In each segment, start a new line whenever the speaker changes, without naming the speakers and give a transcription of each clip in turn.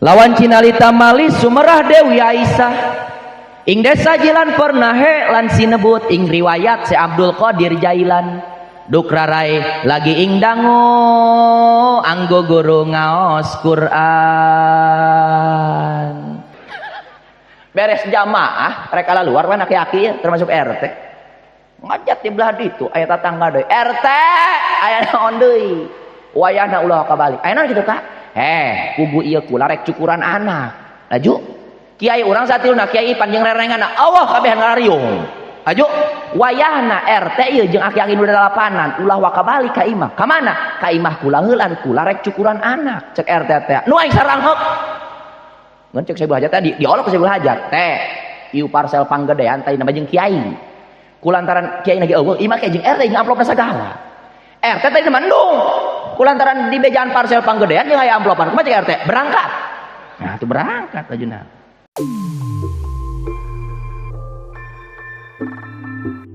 Lawan Cinalita Malis Sumerah Dewi Aisyah ing desa Jilan Pernahe lan sinebut ing riwayat si Abdul Qadir Jailan duk rarai lagi ing dangu anggo guru ngaos Quran. Beres jamaah rek ala luar kan aki-aki ya, termasuk RT ngajat di belah ditu aya tatangga deui RT aya naon deui wayahna ulah kabalik aya naon kitu Kak. Kubu ieu kula rek cukuran anak laju kiai urang satiluna kiai Ipan jeung rerengan Allah kabehan ngarariung laju wayahna RT ieu jeung aki-aki nu dalapanan ulah waka balik ka imah ka mana ka imah kula heulan kula rek cukuran anak cek RT teh nu aing saranghok ngan cek Saibul Hajat teh diolok ku Saibul Hajat teh ieu parsel panggedean teh nama jeung kiai kulantaran kiai lagi eueuh imah kiai jeung RT jeung amplopna sagala RT teh mendung kulantaran di bejaan parsel panggedean jeung aya amplopan kumaha cek RT berangkat nah itu berangkat lajuna.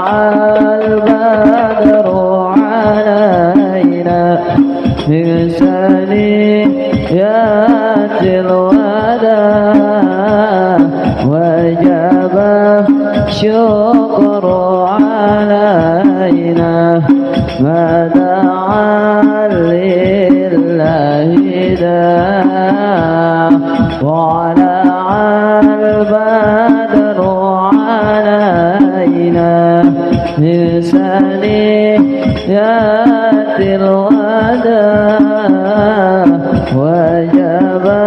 Al-badru alaina min saniyatil wada wajaba syukru alaina ma da'a lillahi da'a wa ala al-badru alaina min saniyatil wada wajaba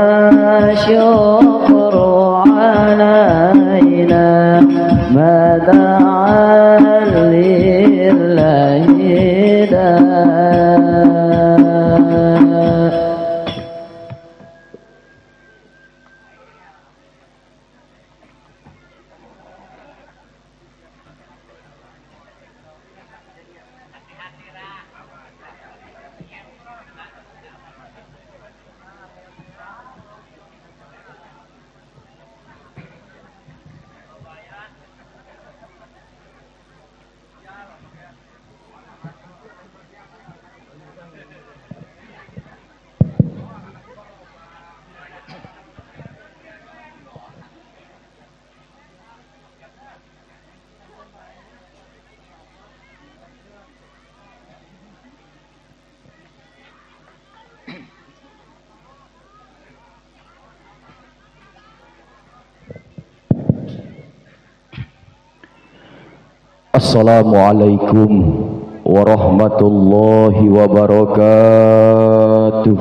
syukru alaina ma da'a lillahi da'a.
Assalamualaikum warahmatullahi wabarakatuh.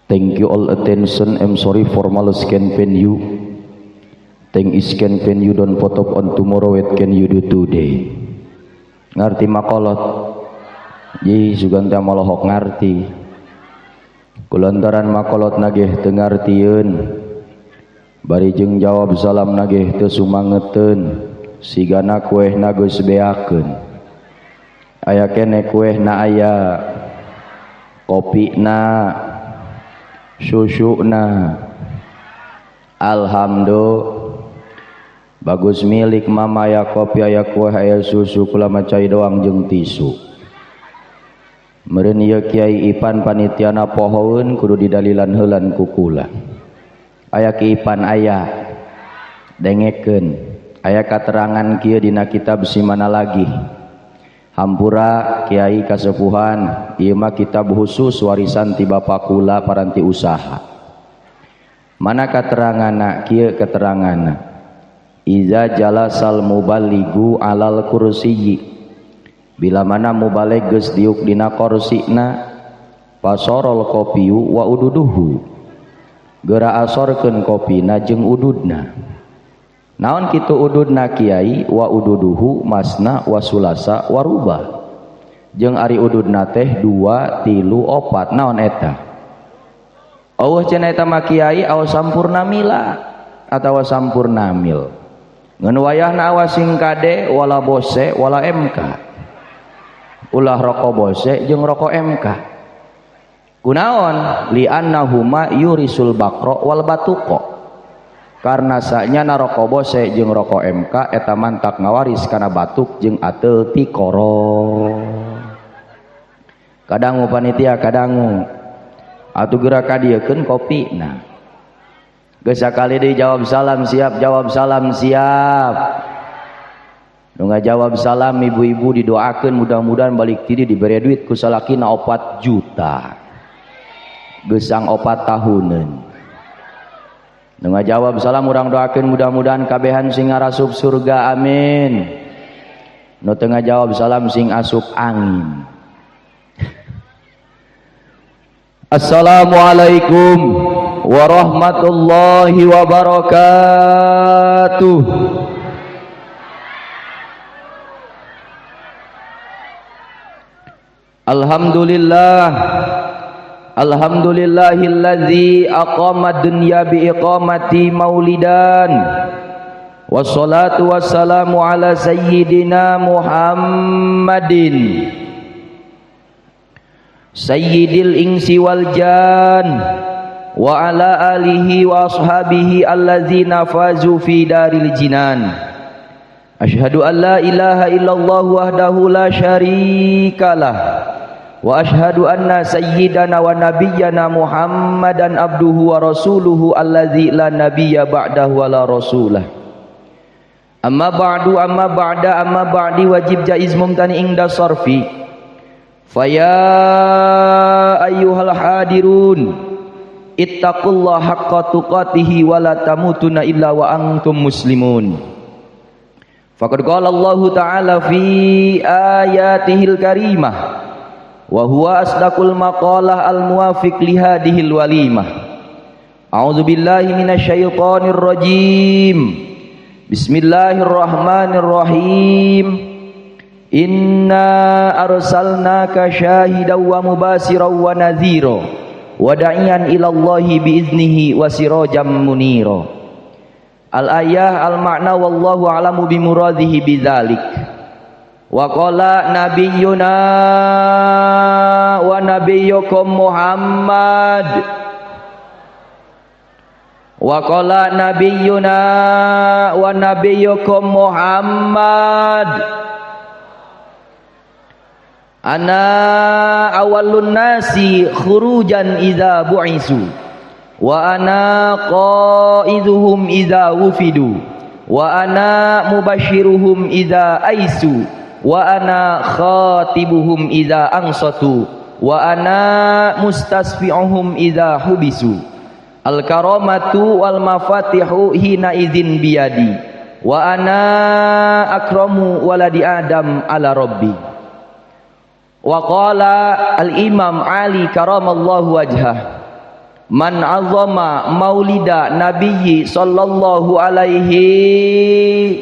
Thank you all attention. I'm sorry for malice can pen you. Thank is can pen you don't put up on tomorrow. What can you do today? Ngerti makolot? Ji sugan teh molohok ngarti. Kulantaran makolot nagih teu ngartieun. Bari jeung jawab salam nagih teu sumangeteun sigana kuehna geus beakeun aya keneh kuehna aya kopina susuna alhamdulillah bagus milik mama aya kopi aya kueh aya susu kula mah cai doang jeung tisu meureun ieu Kiai Ipan panitiana pohoeun kudu didalilan heulan ku kula. Aya Ki Ipan aya dengekeun aya katerangan kieu dina kitab simana lagi hampura kiai kasepuhan ieu mah kitab khusus warisan ti bapa kula paranti usaha mana kateranganna kieu keteranganna iza jalasal muballigu alal kursiyyi bila mana mubalig geus diuk dina korsina pasorol kopiu wa ududuhu gera asorkeun kopina jeung ududna naon kitu ududna kiai wa ududuhu masna wa sulasa wa ruba jeung ari ududna teh 2 3 4 naon eta eueuh cenah eta mah kiai aw sampurna mila atawa sampurna mil ngan wayahna awas sing kade wala bose wala MK ulah roko bose jeung roko MK kunaon li'annahuma yurisul bakro wal batuko karena saknya roko bose jeung roko MK eta mantak ngawaris kana batuk jeung ateul tikoro. Kadangu panitia kadangu. Atuh geura ka dieukeun kopi nah. Geus sakali deui jawab salam siap, jawab salam siap. Nu ngajawab salam ibu-ibu didoakeun mudah-mudahan balik ti dieu dibere duit ku salakina 4 juta. Geusang 4 tahuneun. Nu ngajawab salam urang doakeun mudah-mudahan kabehan sing ngarasup surga amin. Nu teu ngajawab salam sing asup angin. Assalamualaikum warahmatullahi wabarakatuh. Alhamdulillah. Alhamdulillahillazi aqama dunya bi iqamati maulidan. Wassalatu wassalamu ala sayyidina Muhammadin sayyidil insi wal jan wa ala alihi wa ashabihi allazina fazu fi daril jinan. Asyhadu an la ilaha illallah wahdahu la syarikalah wa asyhadu anna sayyidana wa nabiyyana Muhammadan abduhu wa rasuluhu allazi la nabiyya ba'dahu wa la rasulah. Amma ba'du, amma ba'da, amma ba'di wajib jaiz mumtani ingda sarfi. Faya ayyuhal hadirun ittaqullaha haqqa tuqatihi wa la tamutunna illa wa antum muslimun. Faqad qala Allahu ta'ala fi ayatihil karimah wa huwa asdaqul maqalah al muwafiq li hadhil walimah. A'udzu billahi minasyaitonir rajim. Bismillahirrahmanirrahim. Inna arsalnaka syahidan wa mubasyiran wa nadhira wa da'iyan ila Allahi biiznihi wa sirajan munira. Al ayah al makna wallahu a'lamu bimuradihi bidzalik. Wa qala nabiyyuna wa nabiyyukum Muhammad. Wa qala nabiyyuna wa nabiyyukum Muhammad. Ana awwalun nasi khurujan idza bu'isu wa ana qaiduhum idza wufidu wa ana mubashiruhum idza aisu wa ana khatibuhum idza ansatu wa ana mustasfi'uhum idza hubisu. Al karamatu wal mafatihu hina idzin biyadi wa ana akramu waladi adam ala rabbi. Wa qala al-imam Ali karamallahu wajhah man azama maulida nabiyyi sallallahu alaihi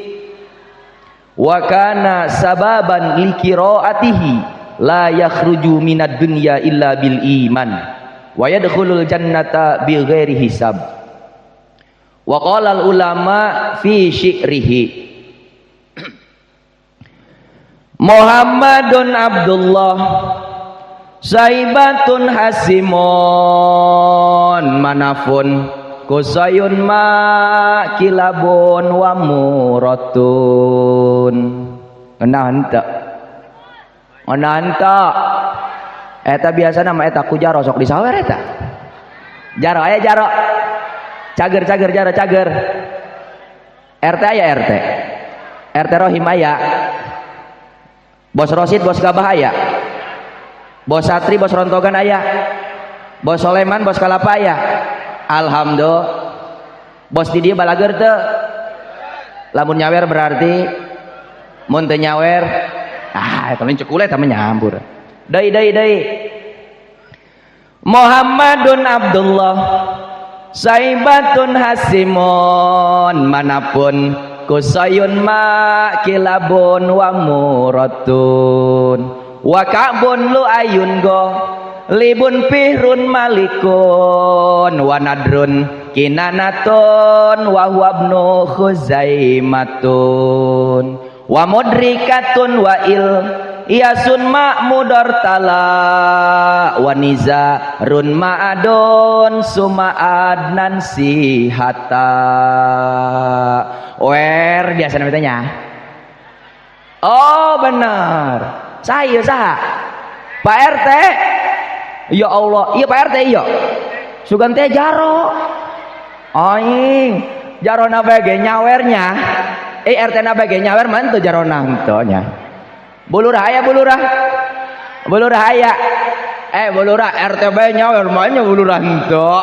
wa kana sababan liqiraatihi la yakhruju minad dunya illa bil iman wa yadkhulul jannata bighairi hisab. Wa qala al ulama fi syi'rihi Muhammadun Abdullah Saibatun Hasimun manafun kusayun ma kilabun wa muratun. Ngeunah henteu? Ngeunah henteu? Eta biasa nama eta ku jaro sok disawer eta. Jaro aya jaro. Cager cager jaro cager. RT aya RT. RT Rohim aya. Bos Rosid, bos Gabah aya. Bos Satri, bos Rontogan aya. Bos Soleman, bos Kalapa aya. Alhamdulillah. Bos di dieu balager teu? Lamun nyawer berarti mun teu nyawer, ah eta mah cekule eta mah nyambur. Deui deui deui. Muhammadun Abdullah Saibatun Hasimun manapun kusayun ma kilabun wa muratun wa ka'bun lu ayun go libun pihrun malikun wa nadrun kinanatun wa huwa ibnu khuzaimatun wa mudrikatun wa il yasun ma'mudar tala wa nizarun ma'adun suma'adnan sihata. Wer biasa namanya. Oh benar. Saya saha?
Pak RT. Ya Allah, iya Pak RT iya. Sugan teh jaro. Aing, jarona bae nyawernya. RT na bae nyawer mah henteu jarona henteu nya. Bulurah aya bulurah. Bulurah aya. Bulurah RT bae nyawer mah nya bulurah henteu.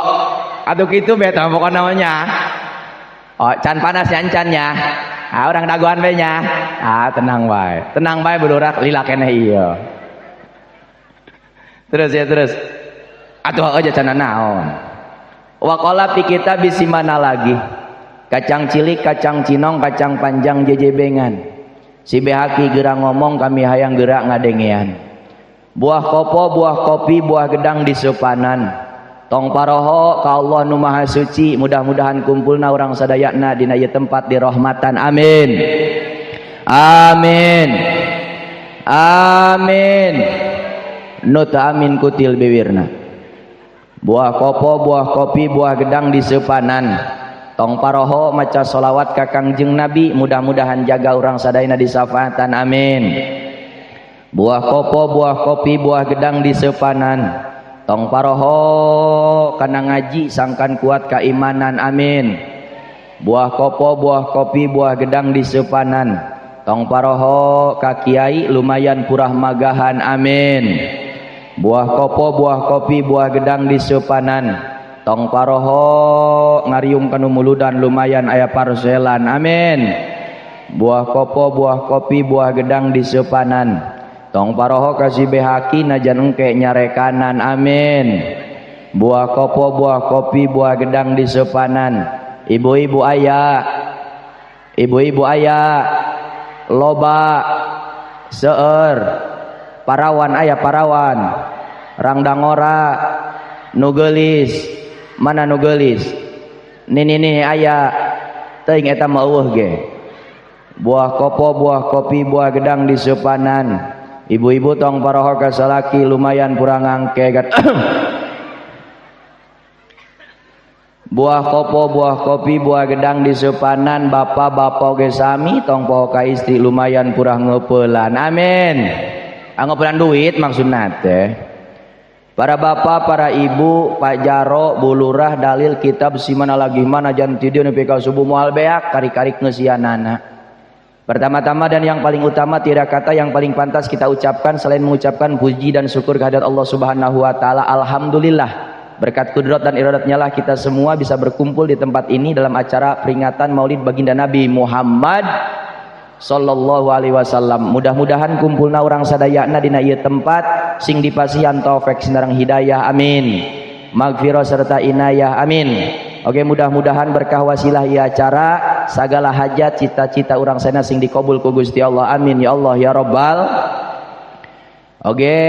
Atuh kitu bae tah pokona mah nya. Oh, can panas nya can nya. Ah, urang dagoan bae nya. Ah, tenang bae. Tenang bae bulurah lila keneh ieu. Terus ya terus. Atuh aja cana naon. Waqala fi kita bisi mana lagi. Kacang cilik, kacang cinong, kacang panjang jejebengan. Si Behaki geura ngomong kami hayang geura ngadengean. Buah kopo, buah kopi, buah gedang di sepanan. Tong paroho ka Allah nu Maha Suci, mudah-mudahan kumpulna urang sadayana dina ieu tempat dirahmatan. Amin. Amin. Amin. Nu teu amin kutil biwirna. Buah kopo, buah kopi, buah gedang di sepanan. Tong paroho maca solawat ka Kangjeng Nabi, mudah-mudahan jaga urang sadayana di syafaatan. Amin. Buah kopo, buah kopi, buah gedang di sepanan. Tong paroho kana ngaji sangkan kuat keimanan. Amin. Buah kopo, buah kopi, buah gedang di sepanan. Tong paroho ka kiai lumayan purah magahan. Amin. Buah kopo, buah kopi, buah gedang di sepanan. Tong paroho ngariung kanu muludan lumayan aya parselan. Amin. Buah kopo, buah kopi, buah gedang di sepanan. Tong paroho kasih behaki najan engke nyarekanan. Amin. Buah kopo, buah kopi, buah gedang di sepanan. Ibu-ibu aya, ibu-ibu aya, loba, seueur, parawan aya parawan, rangdangora, nu geulis, mana nu geulis? Nini nini aya, teuing eta mah eueuh ge. Buah kopo, buah kopi, buah gedang di sepanan. Ibu-ibu tong paroho ka salaki lumayan purang ngangke. Buah kopo, buah kopi, buah gedang di sepanan. Bapak-bapak ge sami tong poho ka istri lumayan purang ngeupelan. Amin. Ngeupelan duit maksudna teh. Para bapak, para ibu, Pak Jaro, Bu Lurah, dalil kitab si mana lagi mana jan ti dieu nepi ka subuh moal beak kari-karik ngeusianana. Pertama-tama dan yang paling utama, tidak kata yang paling pantas kita ucapkan selain mengucapkan puji dan syukur kehadirat Allah Subhanahu wa taala. Alhamdulillah. Berkat kudrat dan iradatnya lah kita semua bisa berkumpul di tempat ini dalam acara peringatan Maulid Baginda Nabi Muhammad sallallahu alaihi wasallam. Mudah-mudahan kumpulna urang sadayana dina ieu tempat sing dipasihan taufik sinareng hidayah. Amin. Magfirah serta inayah. Amin. Oke, mudah-mudahan berkah wasilah ieu acara sagala hajat cita-cita urang sadayana sing dikabul ku Gusti Allah. Amin ya Allah ya Rabbal. Oke,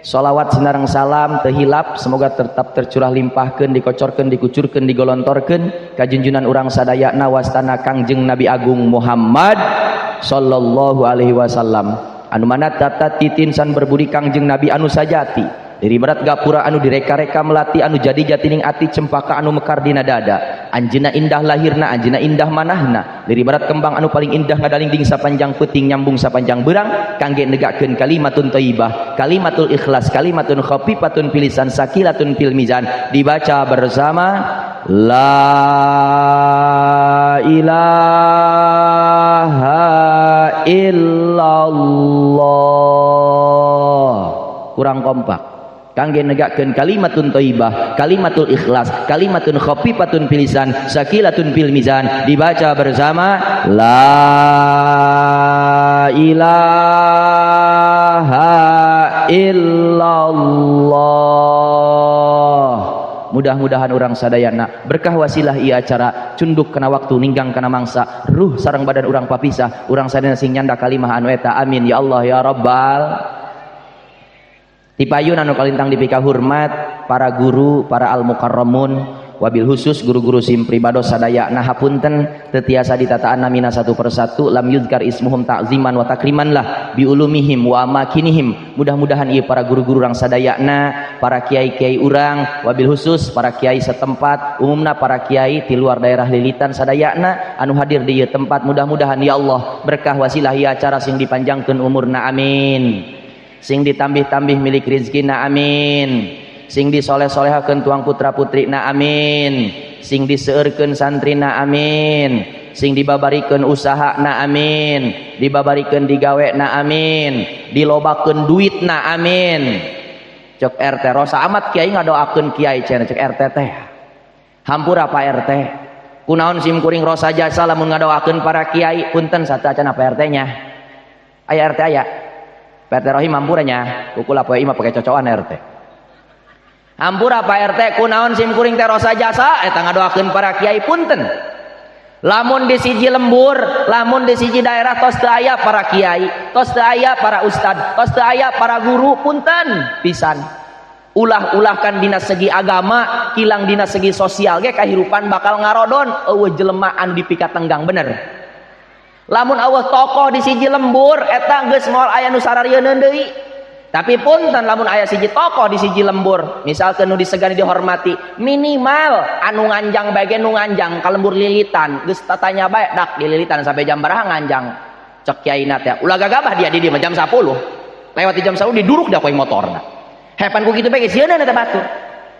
sholawat sinareng salam teu hilap semoga tetap tercurah limpahkeun, dikocorkeun, dikucurkeun, digolontorkeun ka junjunan urang sadayana wastana Kangjeng Nabi Agung Muhammad sallallahu alaihi wasallam. Anu mana tata titinsan berbudi Kangjeng Nabi anu sajati. Diri berat gapura anu direka-reka melati anu jadi jatining ati cempaka anu mekar dina dada. Anjeunna indah lahirna, anjeunna indah manahna. Diri berat kembang anu paling indah ngadalingding sapanjang peuting nyambung sapanjang beurang kangge negakeun kalimatun thayyibah, kalimatul ikhlas, kalimatun khafifatun fil lisan, sakilatun fil mizan. Dibaca bersama la ilaha illallah. Kurang kompak. Kangge negakeun kalimatun thayyibah, kalimatul ikhlas, kalimatun khafifatun fil lisan, sakilatun fil mizan. Dibaca bersama la ilaha illallah. Mudah-mudahan urang sadayana berkah wasilah ieu acara cunduk kana waktu ninggang kana mangsa ruh sareng badan urang papisah urang sadayana sing nyanda kalimah anu eta. Amin ya Allah ya Rabbal. Tipayun anu kalintang dipika hormat para guru, para al-mukarramun, wabil khusus guru-guru sim pribados sadayana hapunten teu tiasa ditataan namina satu persatu lam yuzkar ismuhum ta'ziman wa takriman lah biulumihim wa amakinihim. Mudah-mudahan ieu para guru-guru urang sadayana, para kiai-kiai urang, wabil khusus para kiai setempat, umumna para kiai di luar daerah Lilitan sadayana anu hadir di ieu tempat, mudah-mudahan ya Allah berkah wasilah ieu acara sing dipanjangkeun umurna. Amin. Sing ditambih-tambih milik rizkina, amin. Sing disoleh-solehakeun tuang putra-putrina, amin. Sing diseueurkeun santrina, amin. Sing dibabarikeun usahana, amin. Dibabarikeun digawena, amin. Dilobakeun duitna, amin. Cek RT rosa amat kiai ngadoakeun kiai cenah cek RT teh. Hampura Pak RT. Kunaon sim kuring rosa jasa lamun ngadoakeun para kiai, punten sateuacan Pak RT nya. Aya RT aya. Pak RT Rohim hampura nya, kukula poe imah pake cocokan RT. Hampura Pak RT, kunaon sim kuring teh rosa jasa eta ngadoakeun para kiai, punten. Lamun di siji lembur, lamun di siji daerah tos teu aya para kiai, tos teu aya para ustad, tos teu aya para guru, punten pisan. Ulah-ulahkan dina segi agama, kilang dina segi sosial ge kahirupan bakal ngarodon, eueuh jelema anu dipikatenggang, bener. Lamun eueuh tokoh di siji lembur eta geus moal aya nu sararieun deui. Tapi punten lamun aya siji tokoh di siji lembur, misalkeun nu disegani dihormati, minimal anu nganjang bae ge nu nganjang ka lembur lilitan, geus tatanya bae dak dililitan sampai jam baraha nganjang. Cek kiaina teh, ulah gagabah dia di dieu mah jam 10. Lewat di jam 10 diduruk dah ku motorna. Hepan ku kitu bae ge sieun eta batur.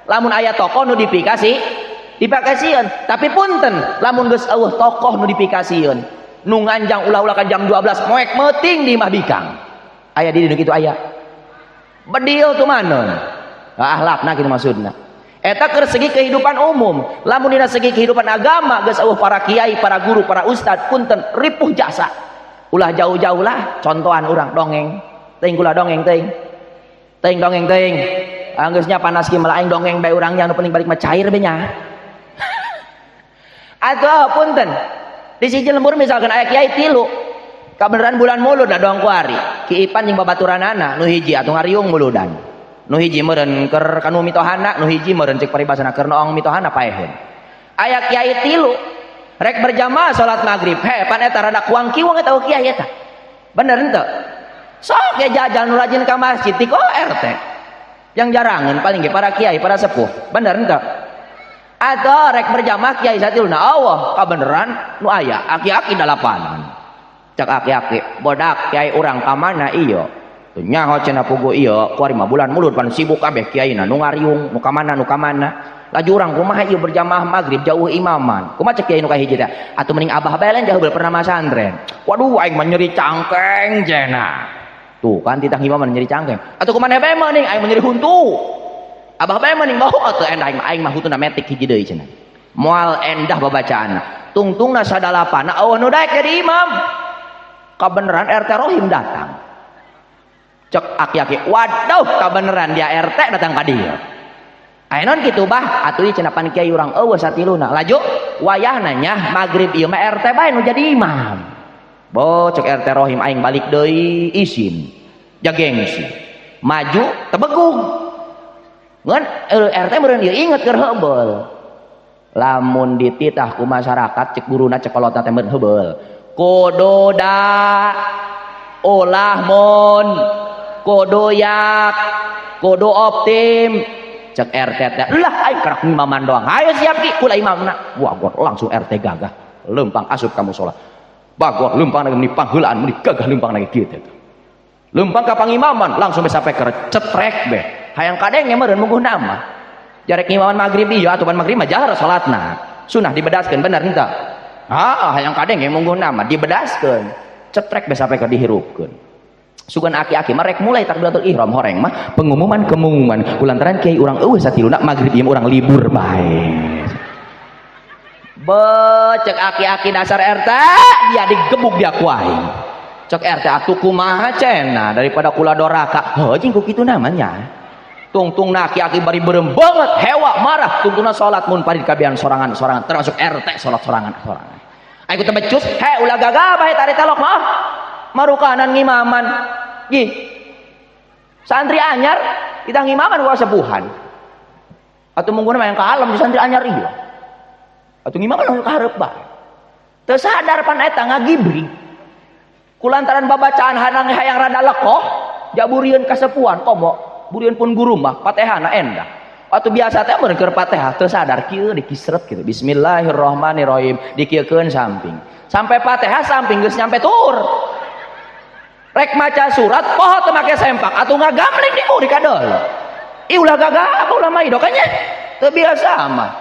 Lamun aya tokoh nu dipikasi, dipakasieun. Tapi punten lamun geus eueuh tokoh nu dipikasieun, nu nganjang ulah-ulah ka jam 12 moek meuting di imah bikang. Aya di dieu kitu aya. Bedil tuh manon. Ahlakna kitu maksudna. Eta keur segi kehidupan umum. Lamun dina segi kehidupan agama geus eueuh para kiai, para guru, para ustad, punten ripuh jasa. Ulah jauh-jauh lah contohan urang dongeng. Teuing kula dongeng teuing. Teuing dongeng teuing. Anggeusnya panas ki malah aing dongeng bae urang nya nu penting balik mah cair be nya. Atuh punten. Di siji lembur misalkan aya kiai tilu. Kabeneran bulan mulud da dong kuari. Ki Ipan jeung babaturanana nu hiji atuh ngariung muludan. Nu hiji meureun keur kanu mitohana, nu hiji meureun cek paribasana keur noong mitohana paeheun. Aya kiai tilu rek berjamaah salat maghrib. He, pan eta rada kuang kiwang eta kiai eta. Bener henteu? Sok ya jajal nu rajin ka masjid ti RT. Yang jarangan paling ge para kiai, para sepuh. Bener henteu? Atau rek berjamaah kiai satiluna Allah kabeneran nu aya aki-aki dalapanan. Cek aki-aki bodak kiai urang ka mana ieu? Teu nyaho cenah pugu ieu kuari mah bulan mulud pan sibuk kabeh kiaina nu ngariung nu ka mana nu ka mana. Laju urang kumaha ieu berjamaah maghrib jauh imaman. Kumaha cek kiai nu kahiji teh? Atuh mending abah bae lain jauh pernah masantren. Waduh aing mah nyeri cangkeng cenah. Tuh kan titah imaman nyeri cangkeng. Atuh kumaha bae mending aing mah nyeri huntu. Abah bae mending bau atuh endah aing mah, aing mah huntuna metik hiji deui cenah. Moal endah babacaanna. Tungtungna sadalapana eueuh nu daek jadi imam. Kabeneran RT Rohim datang. Cek aki-aki, waduh kabeneran dia RT datang ka dieu. Aya naon kitu bah? Atuh ieu cenah pan kiai urang eueuh satiluna. Laju wayahna nya magrib ieu mah RT bae nu jadi imam. Bo cek RT Rohim aing balik deui isin. Jagengsi. Maju tebegug. Ngan RT meureun ieu inget keur heubeul. Lamun dititah ku masyarakat cek guruna cek kolotna teh meureun heubeul. Kudu da ulah mun kudu yak kudu optim cek RT teh lah aing karak ngimaman doang ayo siap ki kula imamna. Wah gua langsung RT gagah lempang asup ka musala bagor lempang lagi meni pangheulaan meni gagah lempang lagi kieu teh lempang ka pangimaman langsung be sampai keur cetrek be hayang kadenge meureun mungguh nama jarek ngimaman magrib ieu atuh pan magrib mah jahar salatna sunah dibedaskeun bener henteu? Ah, hayang kadenge mungguh nama dibedaskeun cetrek be sampai keur dihirupkeun. Sugan aki-aki mah rek mulai takbiratul ihram horeng mah pengumuman keumuman kulantaran kiai urang eueuh satiluna magrib ieu urang libur bae. Be cek aki-aki dasar RT dia digebuk dia ku aing. Cek RT atuh kumaha cenah daripada kula doraka. Heuh jeung ku kitu namanya. Tungtungna aki-aki bari beureum banget hewa marah tungtungna salat mun parid kabehan sorangan-sorangan termasuk RT salat sorangan-sorangan. Aing teh becus he ulah gagabah eta telok mah marukanan ngimaman. Gih. Santri anyar kita ngimaman ku sepuhan. Atuh mungguna mah yang ka alam di santri anyar ieu. Atuh ngimaman langsung ka hareup bae. Teu sadar pan eta ngagibri. Kulantaran babacaan hanang hayang rada lekoh jaburieun kasepuhan komo burieun pun guru mah patehana endah. Atuh biasa teh mun keur Fatihah teu sadar kieu dikisret kitu. Bismillahirrahmanirrahim dikieukeun samping. Sampai Fatihah samping geus nyampe tur. Rek maca surat poho teu make sempak atuh ngagamling di buri kadol. Ih ulah gagah ulah mah nya. Teu biasa mah.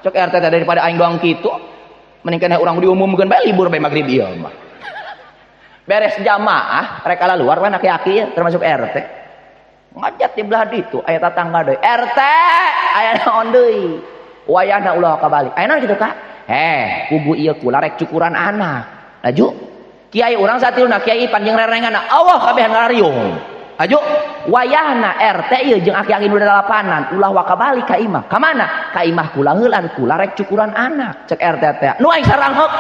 Cek RT teh daripada aing doang kitu mending keneh urang diumumkeun bae libur bae magrib ieu mah. Beres jamaah rek ala luar kan aki-aki termasuk RT. Ngajat di belah ditu aya tatangga deui. RT aya naon deui. Wayahna ulah kabalik. Aya naon kitu Kak? Heh, kubu ieu kula rek cukuran anak. Laju kiai urang satiluna kiai panjang rerengan Allah kabehan ngarariung. Aju wayahna RT ieu jeung aki-aki nu dalapanan ulah waka balik ka imah. Ka mana? Ka imah kula heulan kula rek cukuran anak. Cek RT teh. Nu aing saranghok.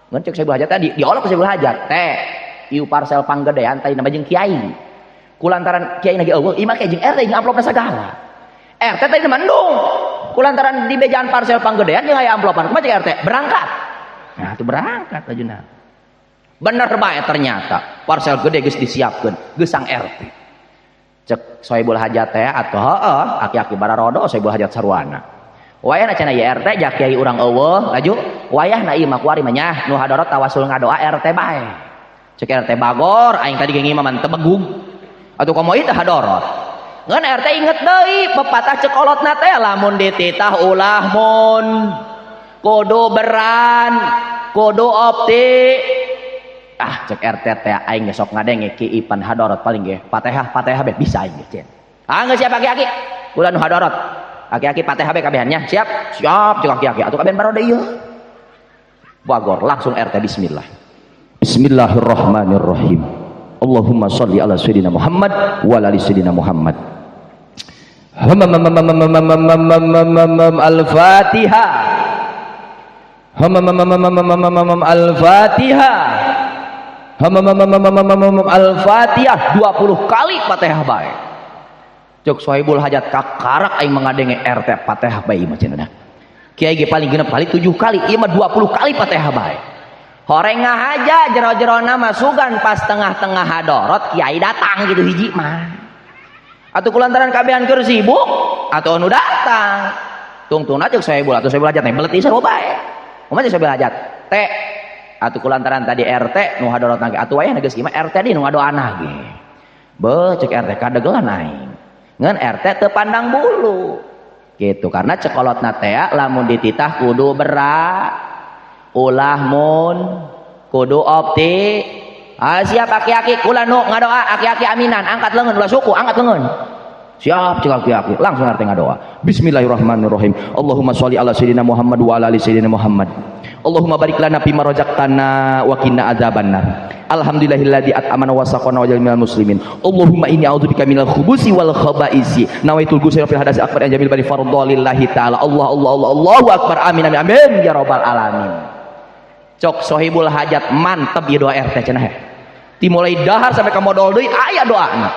Ngan cek Sohibul Hajat tadi diolok ku Sohibul Hajat teh. Ieu parsel panggedean tadi nama jeung kiai. Kulantaran kiai lagi eueuh imah kiai jeung RT jeung amplopna sagala. RT tadi mendung. Kulantaran di bejaan parsel panggedean jeung aya amplopan. Kumaha cek RT? Berangkat. Nah, tuh berangkat lajuna. Bener bae ternyata parsel gede geus disiapkeun geusang RT. Cek Sohibul Hajat teh atuh heueuh aki-aki bararodo Sohibul Hajat sarwana. Wayahna cenah ieu RT ja kiai urang eueuh laju wayahna ieu mah kuari mah nyah nu hadorot tawasul ngadoa RT bae. Cek RT bagor aing tadi ge ngimah mah teu begug. Atuh komo ieu teh hadorot. Ngan RT inget deui pepatah cekolotna teh lamun dititah ulah mun kudu beran kudu opti. Ah cek RT teh aing ge sok ngadenge Ki Ipan hadorot paling ge Fatihah Fatihah be bisa aing ge. Ah geus siap aki-aki ulah nu hadorot. Aki-aki Fatihah be kabehannya siap? Siap cek aki-aki atuh kabehan barode ieu. Bagor langsung RT bismillah.
Bismillahirrahmanirrahim. Allahumma sholli ala sayyidina Muhammad wa ala ali sayyidina Muhammad. Al-Fatihah. Al-Fatihah. Al-Fatihah 20 kali Fatihah bae. Cek Sohibul Hajat kakarak aing mengadenge RT Fatihah bae ieu mah cenah. Kiai ge paling genep kali 7 kali, ieu mah 20 kali Fatihah bae. Horeng ngahaja jero-jerona mah sugan pas tengah-tengah hadorot kiai datang gitu hiji mah. Atuh kulantaran kabehan keur sibuk atuh anu datang. Tungtungna cek Sohibul atuh Sohibul Hajat teh beleti sarua bae. Kumaha cek Sohibul Hajat? Teh atuh kulantaran tadi RT nu hadorot ge atuh wayahna geus ieu mah RT di nu ngadoana ge. Beuh cek RT kadegelan aing. Ngan RT teu pandang bulu. Gitu karena cekolotna teh lamun dititah kudu berat. Ulah mun kudu opti. Ah siap aki-aki kula nu ngadoa aki-aki aminan angkat leungeun ulah suku angkat leungeun. Siap cek aki-aki langsung RT ngadoa. Bismillahirrahmanirrahim. Allahumma sholli ala sayyidina Muhammad wa ala ali sayyidina Muhammad. Allahumma barik lana fima razaqtana wa qina adzabannar. Alhamdulillahilladzi at'amana wa saqana wa ja'alna minal muslimin. Allahumma inni a'udzubika minal khubusi wal khabaisi. Nawaitul ghusla fil hadasi akbar an jamil bani fardhalillahi ta'ala. Allah Allah Allah Allahu akbar. Amin amin amin ya rabbal alamin. Cok Sohibul Hajat mantep ieu doa RT cenah he. Dimulai dahar sampai ka modol deui aya doana.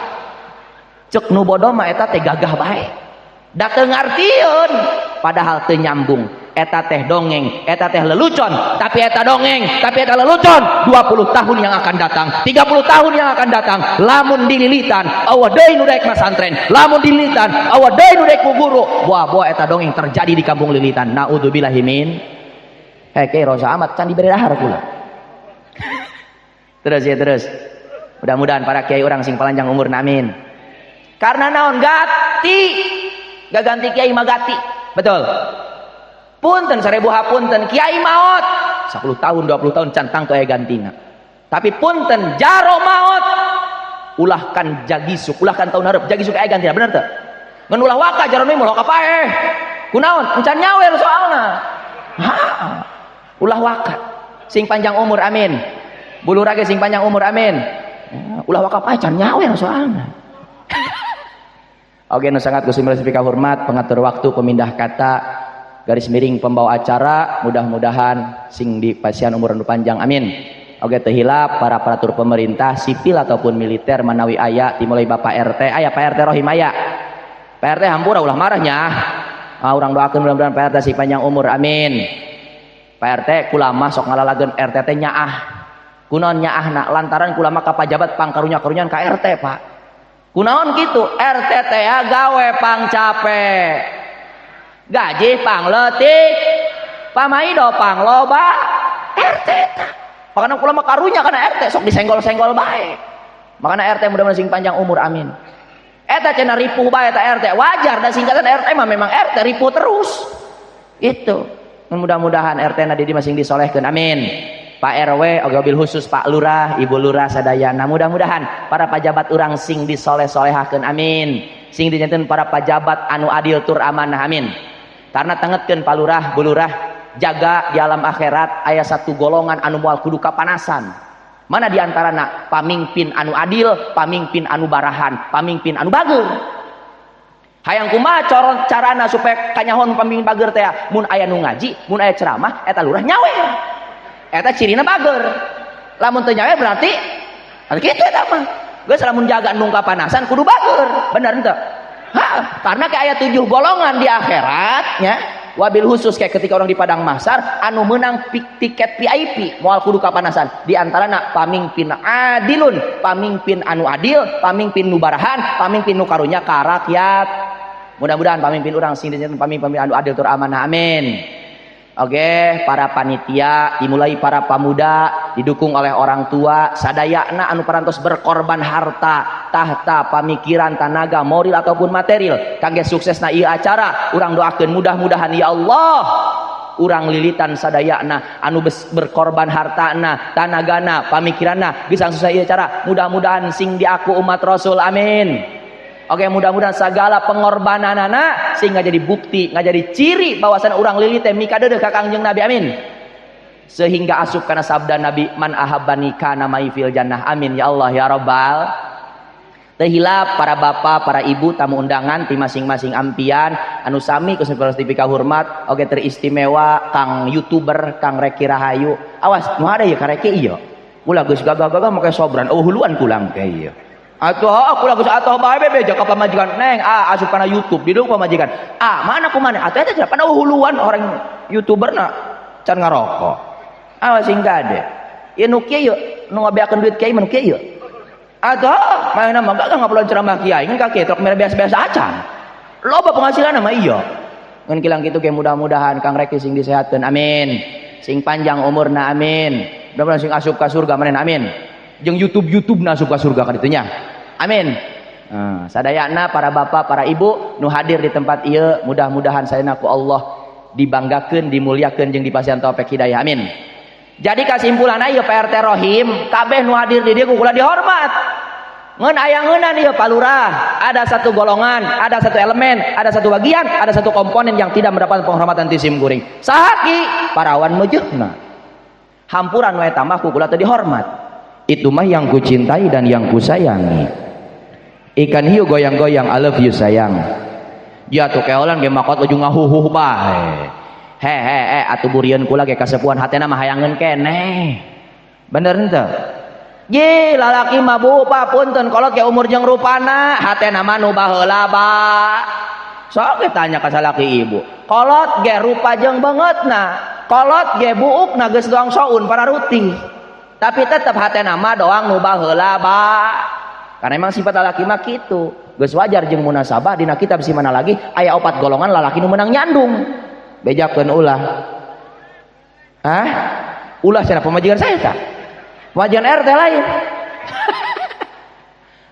Cek nu bodoh mah eta teh gagah bae. Da teu ngartieun padahal teu nyambung. Eta teh dongeng, eta teh lelucon, tapi eta dongeng, tapi eta lelucon 20 tahun yang akan datang, 30 tahun yang akan datang, lamun dililitan Allah deui nu daek masantren, lamun dililitan Allah deui nu daek ku guru, buah-buah eta dongeng terjadi di kampung Lilitan. Naudzubillahi min. Hei, rosa amat can diberi dahar kula. Terus ya terus. Mudah-mudahan para kiai orang sing palanjang umur amin. Karena naon gati, gak ganti kiai mah gati. Betul. Punten 1000 hapunten kiai maot 10 tahun 20 tahun can tangtu aya gantina. Tapi punten jaro maot ulahkan jagisuk, ulahkan tahun hareup jagisuk aya gantina, bener teu? Ngan ulah waka jaro nu moal kapaeh. Kunaon? Encan nyawer soalna. Ha. Ulah waka. Sing panjang umur amin. Bulu rage sing panjang umur amin. Ulah waka paeh can nyawer soalna. Oke, nu sangat Gusti Mulya hormat pengatur waktu pemindah kata garis miring pembawa acara, mudah-mudahan sing di pasian umur nu panjang amin. Oke, teu hilap para peratur pemerintah sipil ataupun militer manawi aya dimulai Bapak RT, aya Pak RT Rohim aya. Pak RT hampura ulah marahnya. Ah, urang doakeun mudah-mudahan Pak RT sing panjang umur amin. Pak RT kula mah sok ngalalageun RT teh nyaah. Kunaon nyaahna lantaran kula mah ka pajabat pangkarunya-karunyan ka RT Pak. Kunaon kitu RT teh gawe pang capek. Gaji pang leutik, pamaido pang loba, RT tah.
Makana kula mah karunya kana RT sok disenggol-senggol bae. Makana RT mudah-mudahan sing panjang umur, amin. Eta cenah ripuh bae eta RT. Wajar dan singkatan RT mah memang RT ripuh terus. Itu. Mudah-mudahan RT na di masing disolehkeun, amin. Pak RW, oge bil khusus Pak Lurah, Ibu Lurah sadayana. Mudah-mudahan para pajabat urang sing disoleh-solehakeun, amin. Sing dinyanten para pajabat anu adil tur amanah, amin. Karena tengetkeun Pak Lurah, Bu Lurah, jaga di alam akhirat aya satu golongan anu moal kudu kapanasan. Mana di antarana pamimpin anu adil, pamimpin anu barahan, pamimpin anu bager. Hayang kumaha carana supaya kanyahon pamimpin bager teh? Mun aya nu ngaji, mun aya ceramah, eta lurah nyawer. Eta cirina bager. Lamun teu nyawer berarti kitu eta mah. Geus lamun jaga nu kapanasan kudu bager. Bener henteu? Ha, karena kayak aya 7 golongan di akhirat nya. Wabil khusus kayak ketika orang di padang mahsyar anu menang tiket VIP moal kudu kapanasan. Di antarana pamimpin adilun, pamimpin anu adil, pamimpin nu barahan, pamimpin nu karunya ka rakyat. Mudah-mudahan pamimpin urang sing disebut pamimpin anu adil tur amanah, amin. Oke, para panitia dimulai para pemuda didukung oleh orang tua sadayana anu parantos berkorban harta, tahta, pamikiran, tanaga, moral ataupun material kangge suksesna ieu acara. Urang doakeun mudah-mudahan ya Allah urang lilitan sadayana anu berkorban hartana, tanagana, pamikiranna bisa sukses ieu acara. Mudah-mudahan sing diaku umat Rasul, amin. Oke, mudah-mudahan segala pengorbananana sehingga jadi bukti, nggak jadi ciri bahwasan urang lilit teh mikadeudeuh ka Kangjeng Nabi, amin. Sehingga asup kana sabda Nabi, man ahabbani kana mai fil jannah, amin ya Allah ya rabbal. Teu hilap para bapak, para ibu tamu undangan ti masing-masing ampian anu sami ku dipika hormat, oke teristimewa Kang YouTuber Kang Reki Rahayu. Awas, nu ada ya ka Reki ieu. Ulah geus gagah-gagah make sobran, oh huluan kulang ke ieu. Atuh aku lagu atuh bae bebeja ka pamajikan neng ah asup kana YouTube didung pamajikan ah mana ku mana atuh eta cenah huluan orang YouTuber na can ngarokok awas sing gade ieu nu kieu yeuh nu ngabeakeun duit kiai mah nu kieu yeuh atuh manehna mah gagah ngapulon ceramah kiai ngan ka kieu truk mere biasa-biasa acan loba penghasilan mah iya ngan kilang kitu ge mudah-mudahan Kang Reki sing disehatkeun, amin, sing panjang umurna, amin, mudah-mudahan sing asup ka surga manehna, amin, jeung YouTube-YouTube na asup ka surga ka ditu nya. Amin. Nah, sadayana para bapak, para ibu nu hadir di tempat ieu mudah-mudahan sadayana ku Allah dibanggakeun, dimuliakeun jeung dipasihan taufik hidayah. Amin. Jadi kesimpulanna ieu Pak RT Rohim, kabeh nu hadir di dieu ku kula dihormat. Ngeun aya ngeunan ieu Pak Lurah, ada satu golongan, ada satu elemen, ada satu bagian, ada satu komponen yang tidak mendapat penghormatan ti sim kuring. Saha ki? Parawan meujeuhna. Hampuran we tambah ku kula teu dihormat. Itu mah yang ku cintai dan yang ku sayangi. Ikan hiu goyang-goyang, I love you sayang. Jatuh keolan ge makot ujung ngahuhuh bae. He he he atuh burieun kula ge kasepuhan hatena mah hayangeun keneh. Bener henteu? Ye lalaki mah bu pa punten kolot ge umur jeung rupana, hatena mah nu baheula ba. Sok ge tanya ka salaki ibu. Kolot ge rupa jeung beungeutna, kolot ge buukna geus doang soun para ruti. Tapi tetep hatena mah doang nu baheula ba. Karena emang sifat lalaki mah kitu. Geus wajar jeung munasabah dina kitab si mana lagi aya 4 golongan lalaki nu meunang nyandung. Bejakeun ulah. Hah? Ulah cenah pamajikan saya tah. Pamajikan RT lain.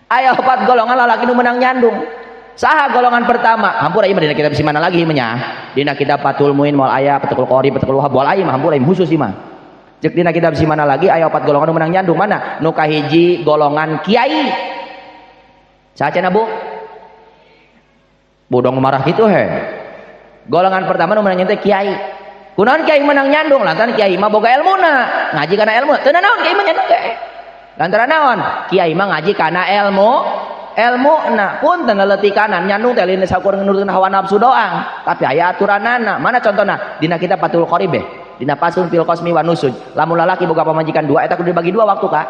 Aya 4 golongan lalaki nu meunang nyandung. Saha golongan pertama? Hampura ieu mah dina kitab si mana lagi mah nya. Dina kitab Fathul Muin moal aya, Fathul Qori, Fathul Wahab moal aya mah hampura ieu khusus ieu mah. Ceuk dina kitab si mana lagi aya 4 golongan nu meunang nyandung mana? Nu kahiji golongan kiai. Saha cenah Bu? Bodong marah gitu he. Golongan pertama nu meunang nyandung teh kiai. Kunaon kiai menang nyandung? Lantaran kiai mah boga elmuna, ngaji kana ilmu. Teu naon kiai mah nyandung teh. Lantaran naon? Kiai mah ngaji kana ilmu, elmuna. Punten leutikana nyandung teh lain saukur nurutkeun hawa nafsu doang, tapi aya aturanana. Mana contohna? Dina kitab Fathul Qorib be. Dina Faslun fil Qasmi wa Nusuj. Lamun lalaki boga pamajikan 2 eta kudu dibagi 2 waktu ka.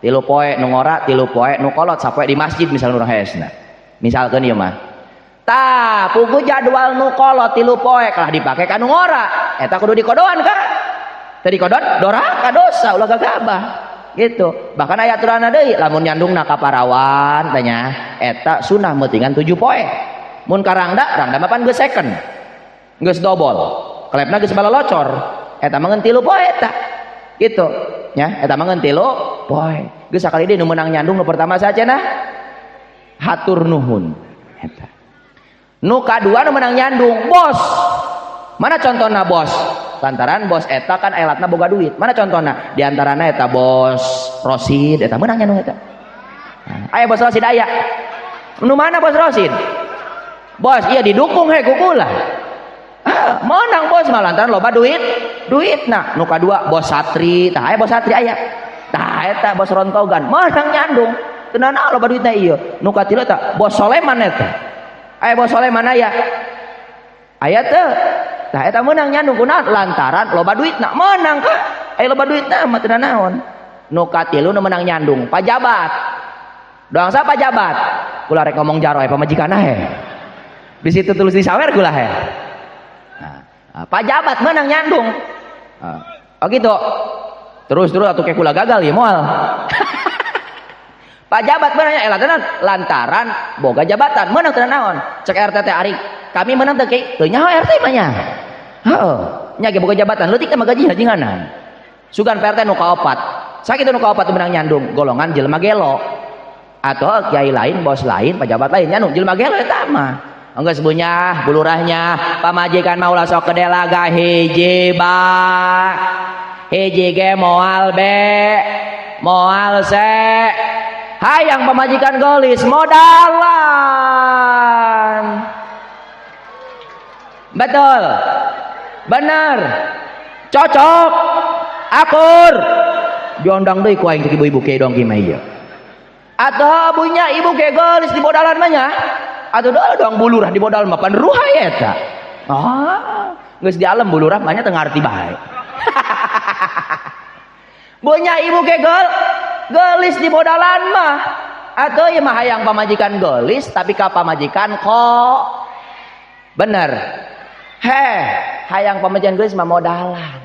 3 poe nu ngora, 3 poe nu kolot, sapoe di masjid misalnya urang hesna. Misalkeun ieu mah. Tah, pugu jadwal nu kolot 3 poe kalah dipake ka nu ngora. Eta kudu dikodoan ka. Teu dikodoan doraka dosa ulah gagabah. Gitu. Bahkan aya aturanna deui lamun nyandungna ka parawan tanya eta sunah meutingan 7 poe. Mun ka rangda, rangda mah pan geus second. Geus dobol. Klepna geus balalocor. Eta mah ngan 3 poe eta. Gitu. nya eta mah ngeun 3 poe. Geus sakali deui nu meunang nyandung nu pertama saha cenah? Hatur nuhun eta. Nu kadua nu meunang nyandung bos. Mana contohna bos? Lantaran bos eta kan elatna boga duit. Mana contohna? Di antarana eta bos Rosid eta meunang nyandung eta. Aya bos Rosid aya. Nu mana bos Rosid? Bos iya didukung he ku kula. Ah, menang bos mah lantaran loba duit, duitna. Nu kadua bos Satri, tah aya bos Satri aya. Tah eta bos Rontogan menang nyandung. Tenan loba duitna ieu. Nu katilu eta bos Soleman eta. Aya bos Soleman aya. Aya teu. Tah eta menang nyandung kunaon? Lantaran loba duitna. Menang ka. Aya loba duitna mah teu naon. Nu katilu nu menang nyandung pajabat. Doang sa pajabat. Kula rek ngomong jaro aya pamajikanna he. Di situ tulus disawer kula he. Nah, pajabat menang nyandung. Oh gitu. Terus terus atuh ke kula gagal ya moal. Pajabat menang elah tenan lantaran boga jabatan menang teu naon. Cek RT teh ari kami menang teu ki teu nyaho RT mah nya. Heeh, nya ge boga jabatan leutik teh mah gaji hajinganan. Sugan PRT nu kaopat. Sakitu nu kaopat menang nyandung golongan jelema gelo. Atau kiai lain, bos lain, pejabat lain nyandung jelema gelo eta mah. Enggeus bunyah bulurahnya pamajikan mah ulah sok kedelaga hiji ba. Hiji ge moal be, moal se. Hayang pamajikan gelis modalan. Betul. Bener. Cocok. Akur. Diondang deui ku aing teh ibu-ibu kieu dong kieu mah ieu. Atuh bunya ibu ge gelis di modalan mah nya. Atuh doang bulurah di modal mah pan ruhai eta. Ah, geus di alam bulurah mah nya teu ngarti bae. Bunya ibu ge gelis di modalan mah. Atuh ieu mah hayang pamajikan gelis tapi ka pamajikan kok. Bener. Heh, hayang pamajikan gelis mah modalan.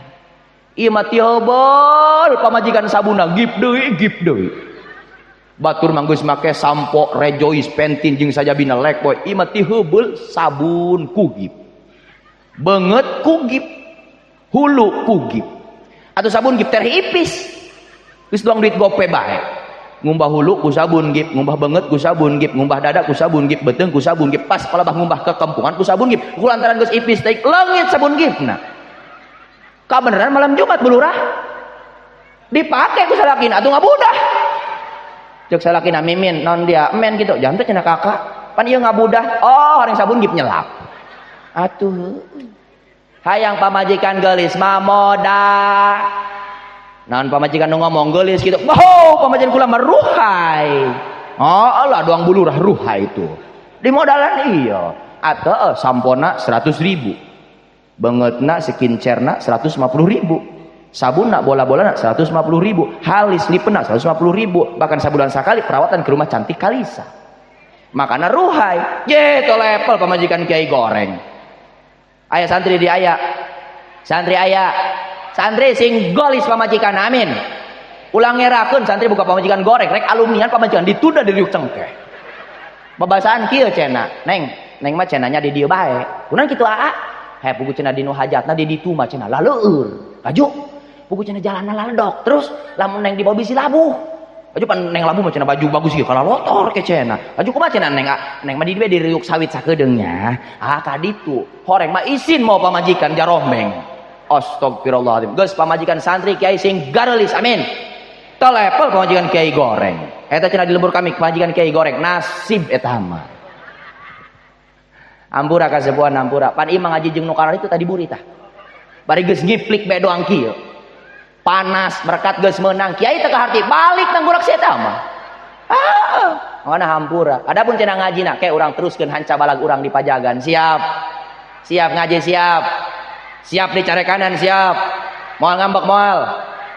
Ieu mah tiobol pamajikan sabuna gip deui gip deui. Batur mah geus make sampo Rejoice Pantene jeung sajabina Lifebuoy. Ieu mah tiheubeul sabun ku gip. Beungeut ku gip. Hulu ku gip. Atuh sabun gip teh ipis. Geus doang duit gope bae. Ngumbah hulu ku sabun gip, ngumbah beungeut ku sabun gip, ngumbah dada ku sabun gip, beuteung ku sabun gip, pas palebah ngumbah ke kampungan ku sabun gip. Ku lantaran geus ipis teh leungit sabun gipna. Kabeneran malam Jumat bulurah. Dipake ku salakina atuh ngabudah. Cek salakina mimin non dia men gitu, jangan teh cenah kakak. Pan ieu ngabudah. Oh, orang sabun gip nyelap. Atuh. Hayang pamajikan geulis mah modal. Naon pamajikan nu ngomong geulis gitu. Boh, pamajikan kula mah ruhai. Oh, Allah doang bulurah ruhai itu. Di modalan iya. Atau sampona 100.000. Beungeutna skincare-na 150.000. Sabunna bola-bolana 150.000. Halis lipenna 150.000. Bahkan sabulan sakali perawatan ke rumah cantik Kalisa. Makana ruhai. Ye, to level pamajikan kiai goreng. Aya santri di aya. Santri aya. Santri sing golis pamajikan amin. Ulang ngerakeun santri buka pamajikan goreng rek alumnian pamajikan ditunda di riuk cengkeh. Babasaan kieu cenah. Neng, neng mah cenahnya di dieu bae. Kunaon kitu aa? He pugu cenah dinu hajatna di ditu mah cenah laleur. Laju. Pugu cenah jalanna laledok. Terus lamun neng dibawa bisi labuh. Laju pan neng labuh mah cenah baju bagus ieu kalalotor ke cenah. Laju kumaha cenah neng? Neng mah di dieu di riuk sawit sakedeungnya. Ah ka ditu. Horeng mah isin mau pamajikan jaromeng. Astagfirullahaladzim. Geus pamajikan santri kiai sing garelis amin. Telepel pamajikan kiai goreng. Eta cenah di lembur kami pamajikan kiai goreng nasib eta mah. Ampura kasepuhan ampura. Pan ieu mah ngaji jeung nu karar itu tadi buri tah. Bari geus ngiplik bae doang kieu. Panas berkat geus meunang kiai teu kaharti balik nang gurak si eta mah. Ah, mana hampura. Adapun cenah ngajina ke urang teruskeun hanca balag urang di pajagan. Siap. Siap ngaji siap. Siap dicari kanan siap. Moal ngambek moal.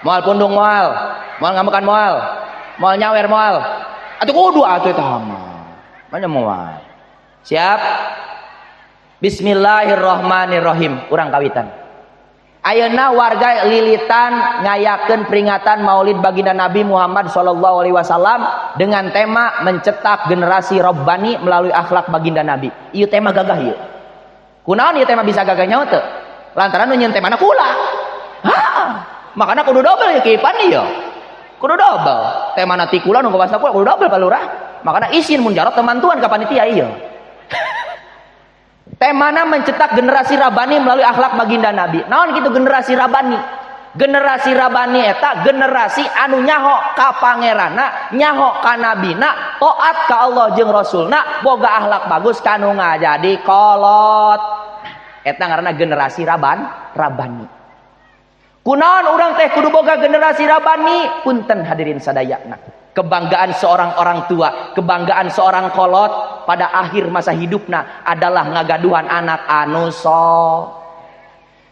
Moal pundung moal. Moal ngambekan moal. Moal nyawer moal. Atuh kudu atuh eta mah. Mana moal. Siap. Bismillahirrahmanirrahim. Urang kawitan. Ayeuna warga Lilitan ngayakeun peringatan Maulid Baginda Nabi Muhammad sallallahu alaihi wasallam dengan tema mencetak generasi Rabbani melalui akhlak Baginda Nabi. Ieu tema gagah ieu. Kunaon ieu tema bisa gagah nyaho teu? Lantaran nu nyeun temana kula. Hah, Makana kudu dobel ya Ki Ipan ieu. Kudu dobel. Temana ti kula nu kawasna kula kudu dobel Pak Lurah. Makana isin mun jarot temantuan ka panitia ieu. Temana mencetak generasi rabani melalui akhlak baginda Nabi. Naon kitu generasi rabani? Generasi rabani eta generasi anu nyaho ka pangeranna, nyaho ka nabina, taat ka Allah jeung Rasulna, boga akhlak bagus kanu ngajadi kolot. Eta ngaranna generasi rabani. Kunaon urang teh kudu boga generasi rabani? Punten hadirin sadayana. Kebanggaan seorang orang tua, kebanggaan seorang kolot pada akhir masa hidupna adalah ngagaduhan anak anu so.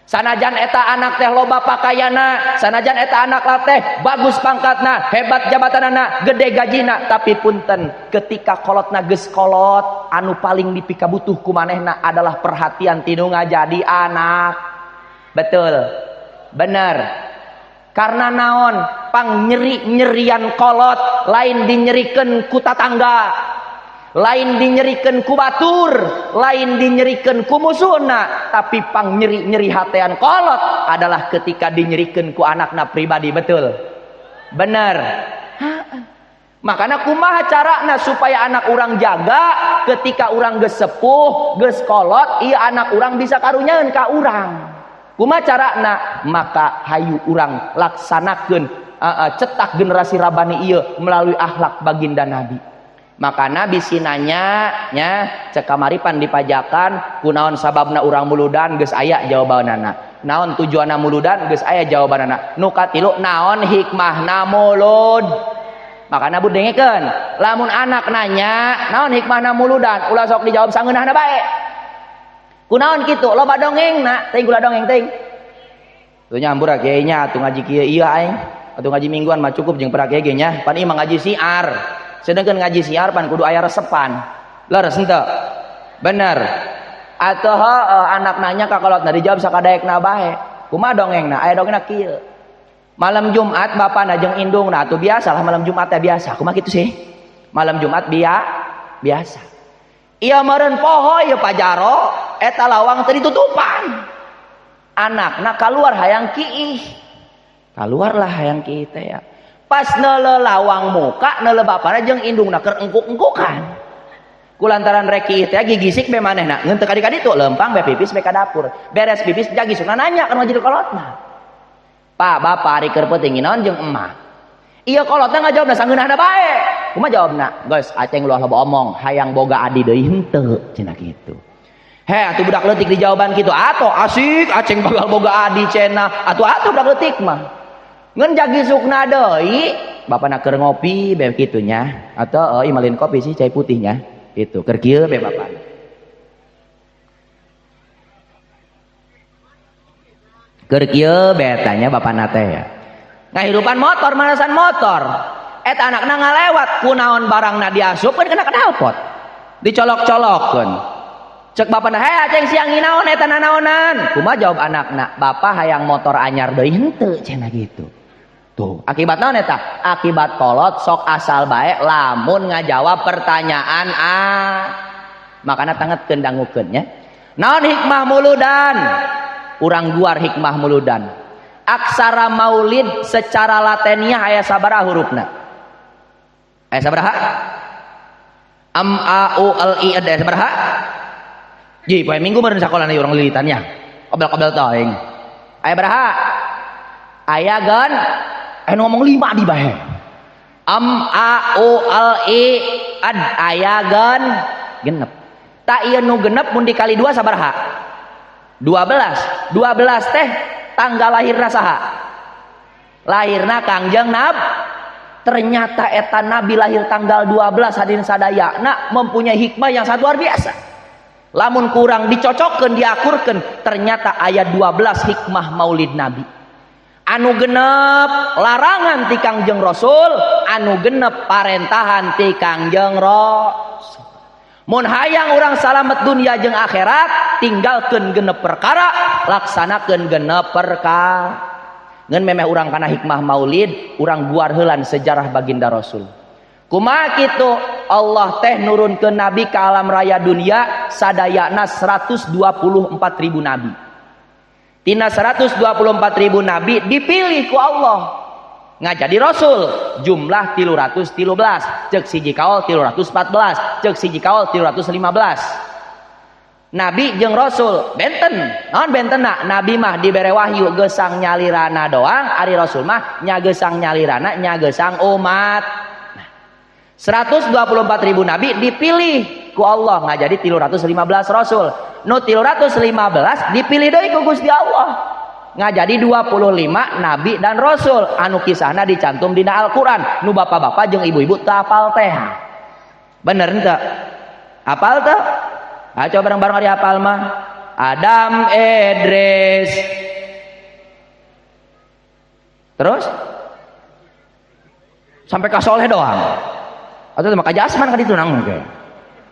Sanajan eta anak teh loba pakaiana, sanajan eta anak teh bagus pangkatna, hebat jabatanana, gede gajina, tapi punten ketika kolotna geus kolot, anu paling dipikabutuh ku manehna adalah perhatian tinu ngajadi anak. Betul. Bener. Karena naon pang nyeri-nyerian kolot lain dinyerikeun ku tatangga, lain dinyerikeun ku batur, lain dinyerikeun ku musuhna, tapi pang nyeri-nyeri hatean kolot adalah ketika dinyerikeun ku anakna pribadi. Betul. Bener. Makana kumaha carana supaya anak urang jaga ketika urang geus sepuh, geus kolot, ieu anak urang bisa karunyaeun ka urang. Kumaha carana? Maka hayu urang laksanakeun cetak generasi rabani ieu melalui akhlak baginda Nabi. Maka Nabi sinanya nya cek kamaripan dipajakan kunaon sababna urang muludan geus aya jawabanana. Naon tujuanna muludan geus aya jawabanana. Nu katilu naon hikmahna mulud. Maka Nabi dengekeun, lamun anak nanya naon hikmahna muludan, ulah sok dijawab sangeunahna bae. Kunaon kitu loba dongengna, teuing kula dongeng teuing. Tuh nyambur kiai nya atuh ngaji kieu ieu aing. Atuh ngaji mingguan mah cukup jeung para kiai ge nya. Pan ieu mah ngaji siar. Sedangkan ngaji siar pan kudu aya resepan. Leres henteu? Bener. Atuh heueuh anak nanya ka kolotna dijawab sakadaekna bae. Kumaha dongengna? Aya dongengna kieu. Malam Jumat bapana jeung indungna atuh biasalah malam Jumat teh biasa. Kumaha kitu sih? Malam Jumat biasa. Ieu meureun poho ieu pajaro eta lawang teu ditutupan. Anakna kaluar hayang kiih. Kaluarlah hayang kiih teh ya. Pas neuleuh lawang muka neuleuh bapana jeung indungna keur engkuk-engkukan. Kulantaran rek kiih teh gigisik be manehna. Ngeun teu kadi-kadi tuh lempang be pipis be ka dapur. Beres pipis jagisukna nanya kan wajib kolotna. Pak, bapak ari keur peuting naon jeung emak. Ieu kolotna ngajawabna sangeunahna bae. Kumaha jawabna? Geus aceng ulah loba omong, hayang boga adi deui henteu cenah kitu. Heh atuh budak leutik dijawaban kitu, atuh asik aceng bakal boga adi cenah, atuh atuh budak leutik mah. Ngeun jagisukna deui, bapana keur ngopi be kitu nya, atau euy malin kopi sih cai putihnya, kitu keur kieu be bapana. Keur kieu be tanya bapana teh ya. Ngahirupan motor manasan motor. Eta anakna ngalewat kunaon barangna diasupkeun kena knalpot. Dicolok-colokkeun. Cek bapana, "Heh aceng siang naon eta nanaonan?" Kumaha jawab anakna? "Bapak hayang motor anyar deui henteu," cenah gitu. Tuh, akibat naon eta? Akibat kolot sok asal bae lamun ngajawab pertanyaan a. Makana tangetkeun dangukeun nya. Naon hikmah muludan? Urang guar hikmah muludan. Aksara maulid secara lateniah aya sabaraha hurufna? Aya sabaraha? M A U L I D aya sabaraha? Ji, poe minggu meureun sakola na urang lilitannya. Kobel-kobel teuing. Aya baraha? Aya gen aya ngomong 5 di bae. M A U L I ad aya gen genep. Tak ieu nu genep mun dikali 2 sabaraha? 12. 12 teh tanggal lahirna saha? Lahirna Kangjeng Nab. Ternyata eta nabi lahir tanggal 12 hadirin sadayana mempunyai hikmah yang sangat luar biasa. Lamun kurang dicocokkeun diakurkeun ternyata ayat 12 hikmah maulid nabi. Anu genep larangan ti Kangjeng Rasul, anu genep parentahan ti Kangjeng Rasul. Mun hayang urang salamet dunia jeung akhirat, tinggalkeun genep perkara, laksanakeun genep perkara. Ngeun memeh urang kana hikmah maulid, urang guar heulan sejarah baginda Rasul. Kumaha kitu? Allah teh nurunkeun nabi ka alam raya dunia sadayana 124.000 nabi. Tina 124 ribu nabi dipilih ku Allah ngajadi rasul jumlah 313, cek siji kaol 314, cek siji kaol 315. Nabi jeung rasul benten. Naon bentenna? Nabi mah dibere wahyu gesang nyalirana doang, ari rasul mah nya gesang nyalirana nya gesang umat. Nah, 124 ribu nabi dipilih ku Allah ngajadi 315 rasul. Nu 315 dipilih deui ku Gusti Allah ngajadi 25 nabi dan rasul anu kisahna dicantum dina Al-Qur'an, nu bapak-bapak jeung ibu-ibu teu apal teh. Bener henteu? Apal teu? Ah, coba bareng-bareng ari apal mah. Adam, Idris. Terus sampai ka Soleh doang. Atau mah ka Jasman ka ditu nang oke.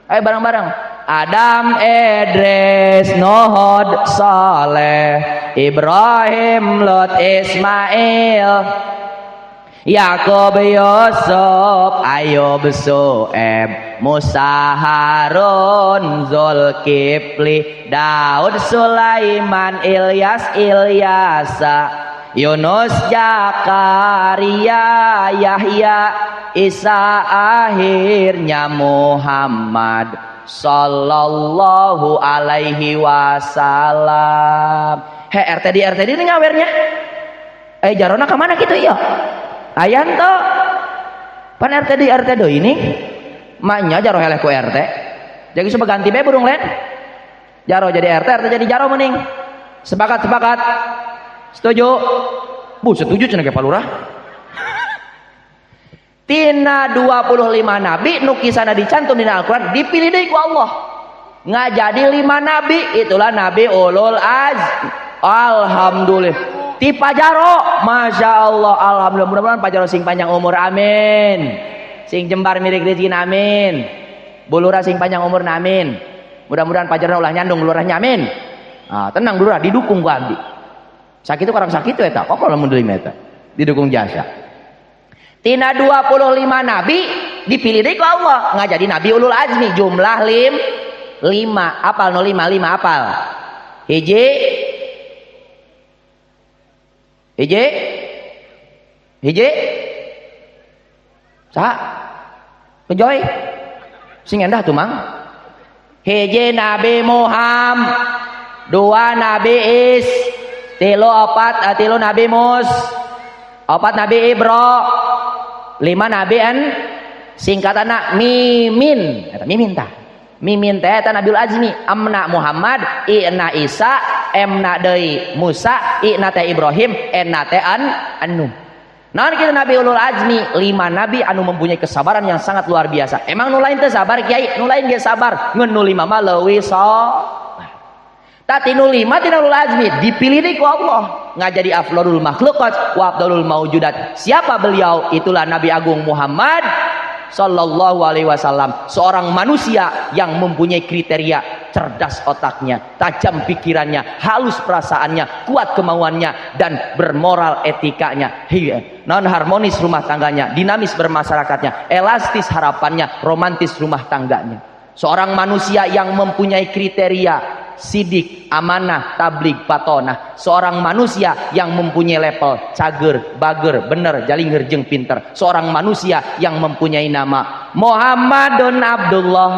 Ayo bareng-bareng. Adam, Idris, Nuh, Saleh, Ibrahim, Lut, Ismail, Yakub, Yusuf, Ayub, Su'eb, Musa, Harun, Zulkifli, Daud, Sulaiman, Ilyas, Ilyasa, Yunus, Zakaria, Yahya, Isa, akhirnya Muhammad sallallahu alaihi wasallam. He, RTD RTD ini nyawernya. Eh, jarona kemana gitu iya? Ayan to pan RTD RTD ini maknya jaro heleh ku RT. Jadi coba ganti be burung lain. Jaro jadi RT, RT jadi jaro mending. Sepakat, sepakat. Setuju? Bu, setuju cenah ke Pak Lurah. Tina 25 nabi nu kisahna dicantum dina Al-Qur'an dipilih deui ku Allah. Ngajadi 5 nabi, itulah nabi ulul az. Alhamdulillah. Ti Pajaro, Masya Allah, alhamdulillah, mudah-mudahan Pajaro sing panjang umur, amin. Sing jembar milik rezeki, amin. Bulura sing panjang umur, amin. Mudah-mudahan Pajaro ulah nyandung lurahnya, amin. Ah, tenang lurah, didukung ku abdi. Sakit itu orang sakit itu eta, kok kalau mun deui eta? Didukung jasa. Tina 25 nabi dipilih deui ku Allah ngajadi nabi ulul azmi jumlah 5. Apal no 5 5 apal. Hiji hiji hiji saha kejoy sing endah tuh mang. Hiji Nabi Muhammad, dua Nabi Is, tilu opat, tilu Nabi Mus, opat Nabi Ibro, lima Nabi en singkatanna mimin, eta mimin tah. Mimin teh eta Nabiul Azmi, amna Muhammad, i'na Isa, emna deui Musa, i'na teh Ibrahim, enna teh an Anu. Naon kitu Nabi Ulul Azmi, lima nabi anu mempunyai kesabaran yang sangat luar biasa. Emang nu lain teh sabar kiai, nu lain ge sabar, ngeun nu lima mah leuwih sabar. Tah, nu lima tina Ulul Azmi dipilih deui ku Allah ngajadi afdalul makhluqat wa afdalul maujudat. Siapa beliau? Itulah Nabi Agung Muhammad sallallahu alaihi wasallam, seorang manusia yang mempunyai kriteria cerdas otaknya, tajam pikirannya, halus perasaannya, kuat kemauannya, dan bermoral etikanya. Non harmonis rumah tangganya, dinamis bermasyarakatnya, elastis harapannya, romantis rumah tangganya. Seorang manusia yang mempunyai kriteria sidik, amanah, tablig, patonah. Seorang manusia yang mempunyai level cager, bager, bener, jalingher, jeung pinter. Seorang manusia yang mempunyai nama Muhammadun Abdullah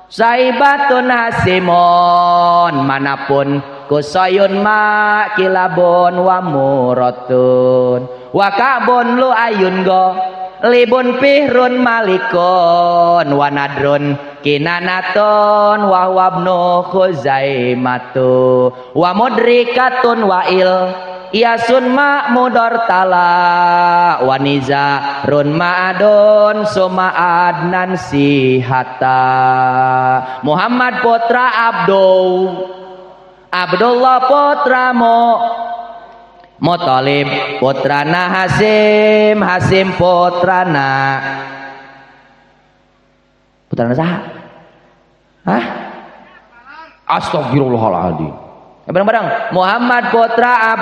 Saibatun Hasimon, manapun kusayun ma kilabun wa muratun wa kabun lu ayun go libun pihrun malikun wa nadrun kinanatun wa wabnu khuzaimatu wa mudrikatun wa il yasun ma mudor tala wa nizarun ma'adun suma adnan sihata. Muhammad putra Abdullah putra Muthalib putrana Hasim, Hasim putrana putrana saha? Hah? Astagfirullahaladzim. Ya, bareng-bareng. Muhammad putra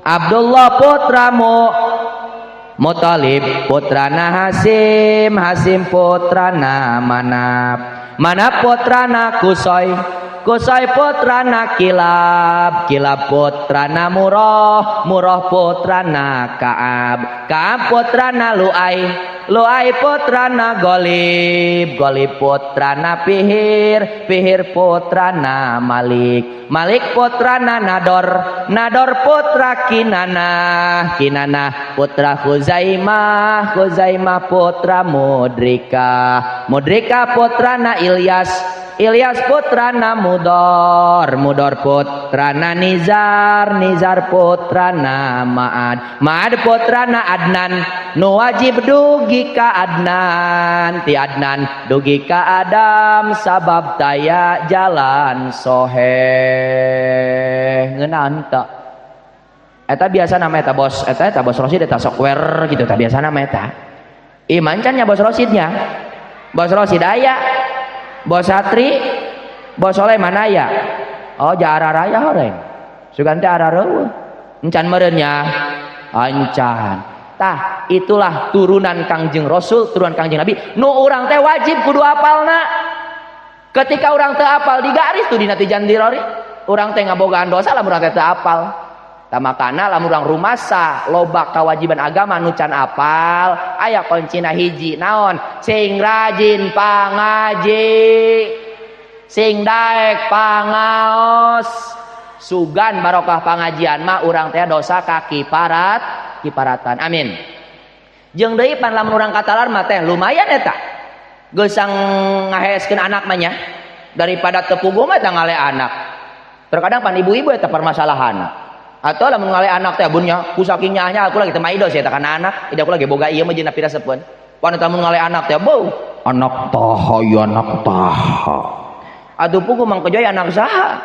Abdullah putra Muthalib putrana Hasim, Hasim putrana Manap, Manap putrana Kusoy, Kusai putrana Kilab, Kilab putrana Murah, Murah putrana Kaab, Kaab putrana Luai, Luai putrana Golib, Golib putrana Pihir, Pihir putrana Malik, Malik putrana Nador, Nador putra Kinanah, Kinanah putra Khuzaimah, Khuzaimah putra Mudrika, Mudrika putrana Ilyas, Ilyas putrana Mudor, Mudor putrana Nizar, Nizar putrana Ma'ad, Ma'ad putrana Adnan, nu wajib dugi ka Adnan, ti Adnan dugi ka Adam, sabab taya jalan soheh. Ngeunaan teu? Eta biasa nama eta bos, eta bos Rosid eta software gitu eta biasa nama eta. Iman can nya bos Rosidnya. Bos Rosid aya, bos Satri, bos Soleh mana ya? Oh jara raya horeng. Sugan teh arareueuh. Encan meureun nya. Encan. Tah, itulah turunan Kangjeng Rasul, turunan Kangjeng Nabi. Nu urang teh wajib kudu apalna. Ketika urang teu apal di garis tuh dina tijan dirori, urang teh ngabogaan dosa lamun urang teh teu apal. Tah makana lamun urang rumasa loba kewajiban agama nu can apal, aya kuncina hiji naon? Sing rajin pangaji, sing daek pangaos. Sugan barokah pangajian mah urang teh dosa kakiparat, kiparatan. Amin. Jeung deui pan lamun urang katalar mah teh lumayan eta. Geusang ngaheeskeun anak mah nya daripada teu puguh mah eta ngale anak. Terkadang pan ibu-ibu eta permasalahanna. Atau lamun ngale anak teh bunnya ku saking nyaahnya aku lagi teu maido sia eta kana anak, ida aku lagi boga ieu mah jeung pirasepeun. Pan eta mun ngale anak teh beuh,
anak taha ya anak taha.
Atuh puguh mang kejoy anak saha?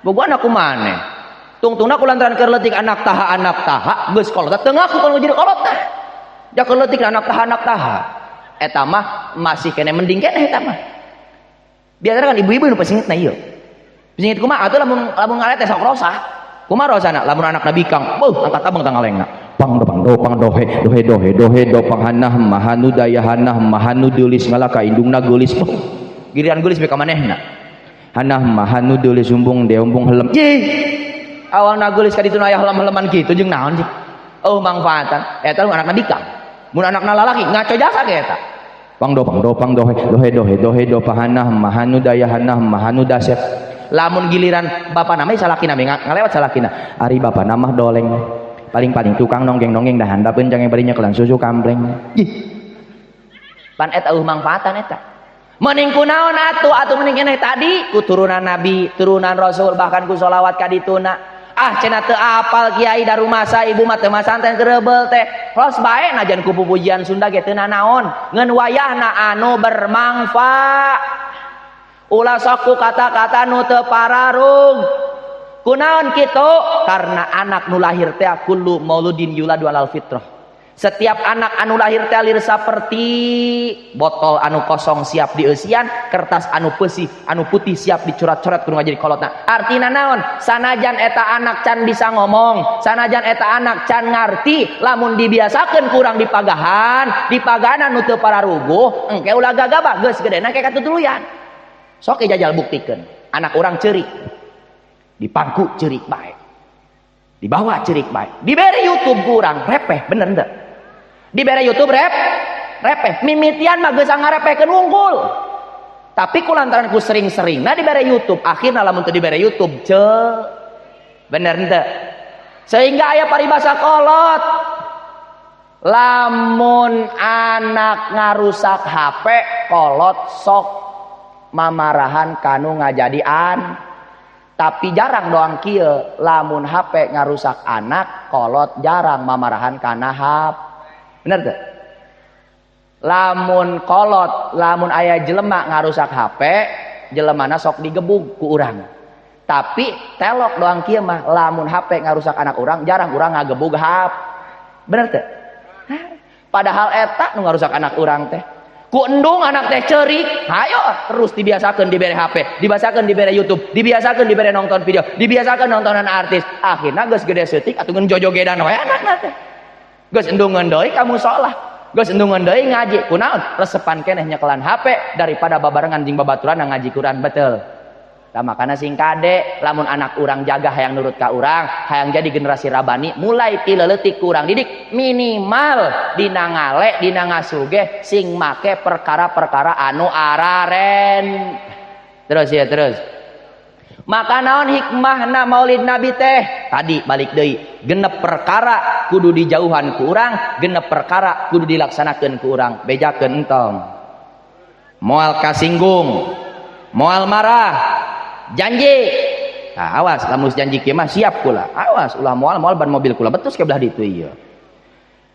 Boga anak kumaneh? Tungtungna ku lantaran keur leutik anak taha geus kolot teh teu ngaku kalau jadi kolot teh. Ja keur leutik anak taha anak taha. Eta mah masih kene mending keneh eta mah. Biasana kan ibu-ibu nu pesingitna ieu. Pesingit kumaha atuh lamun lamun ngale teh sok rosa. Kumaha rosana? Lamun anak nabi kang, beuh angkat abang tangalengna.
Pang do pang do pang dohe dohe dohe dohe do pang hanah mahanu daya hanah mahanu deulis ngalaka indungna geulis. Beuh,
giliran geulis be ka manehna.
Hanah mahanu deulis umbung de umbung helem.
Ih, awalna geulis ka ditu aya helem-heleman kitu jeung naon sih? Oh mangfaatan. Eta mun anak nabi kang. Mun anakna lalaki ngaco jasa ge eta.
Pang do pang do pang dohe dohe dohe dohe do pang hanah mahanu daya hanah mahanu dasep.
Lamun giliran bapak namanya salakina ngalewat salakina.
Ari bapak nama doleng paling-paling tukang nonggeng-nonggeng dah handapeun jangan bari nyekelan susu kampleng.
Ih. Pan eta eueuh mangfaatan eta. Mending kunaon atuh atuh mending keneh tadi ku turunan nabi, turunan rasul bahkan ku sholawat ka dituna. Ah cenah teu apal kiai darumasa ibu mah teu masanten grebel teh. Los bae najan ku pupujian Sunda ge teu nanaon. Ngeun wayahna anu bermanfaat. Ulah sok ku kata-kata nu teu pararung. Kunaon kitu? Karena anak nu lahir teh kullu mauludin yuladu alal fitrah. Setiap anak anu lahir teh lir saperti botol anu kosong siap dieusian, kertas anu pesih, anu putih siap dicoret-coret kudu ngajadi kolotna. Artina naon? Sanajan eta anak can bisa ngomong, sanajan eta anak can ngarti, lamun dibiasakeun kurang dipagahan, dipagahanan nu teu pararuguh, engke ulah gagabah geus gedena ke katutuluyan. Sok jajal buktikeun, anak urang ceurik. Dipangku ceurik bae. Dibawa ceurik bae. Dibere YouTube kurang repeh, bener henteu? Dibere YouTube repeh. Mimitian mah geus ngarepehkeun wungkul. Tapi ku lantaran ku sering-seringna dibere YouTube, akhirna lamun teu dibere YouTube ce. Bener henteu? Sehingga aya paribasa kolot. Lamun anak ngarusak HP, kolot sok mamarahan kanu ngajadian. Tapi jarang doang kieu, lamun HP ngarusak anak, kolot jarang mamarahan kana HP. Bener teu? Lamun kolot, lamun aya jelema ngarusak HP, jelemana sok digebug ku urang. Tapi telok doang kieu mah, lamun HP ngarusak anak urang, jarang urang ngagebug HP. Bener teu? Padahal eta nu ngarusak anak urang teh. Ku endung anak teh ceurik, hayo terus dibiasakeun dibere HP, dibiasakeun dibere YouTube, dibiasakeun dibere nonton video, dibiasakeun nontonan artis. Akhirna geus gede seutik atuh ngeun jojogedan we anakna teh. Geus endungeun deui ka musola, geus endungeun deui ngaji. Kunaon? Resepan keneh nyekelan HP daripada babarengan jeung babaturan ngaji Quran, betul. Tah makana sing kade lamun anak urang jaga hayang nurut ka urang, hayang jadi generasi rabani, mulai ti leutik ku urang didik minimal dina ngale dina ngasuge sing make perkara-perkara anu araren. Terus ya terus. Maka naon hikmahna Maulid Nabi teh? Tadi balik deui, genep perkara kudu dijauhan ku urang, genep perkara kudu dilaksanakeun ku urang. Bejakeun entong. Moal kasinggung, moal marah, janji. Nah, awas lamun janji kieu mah siap kula. Awas ulah moal-moal ban mobil kula betus ke belah ditu ieu.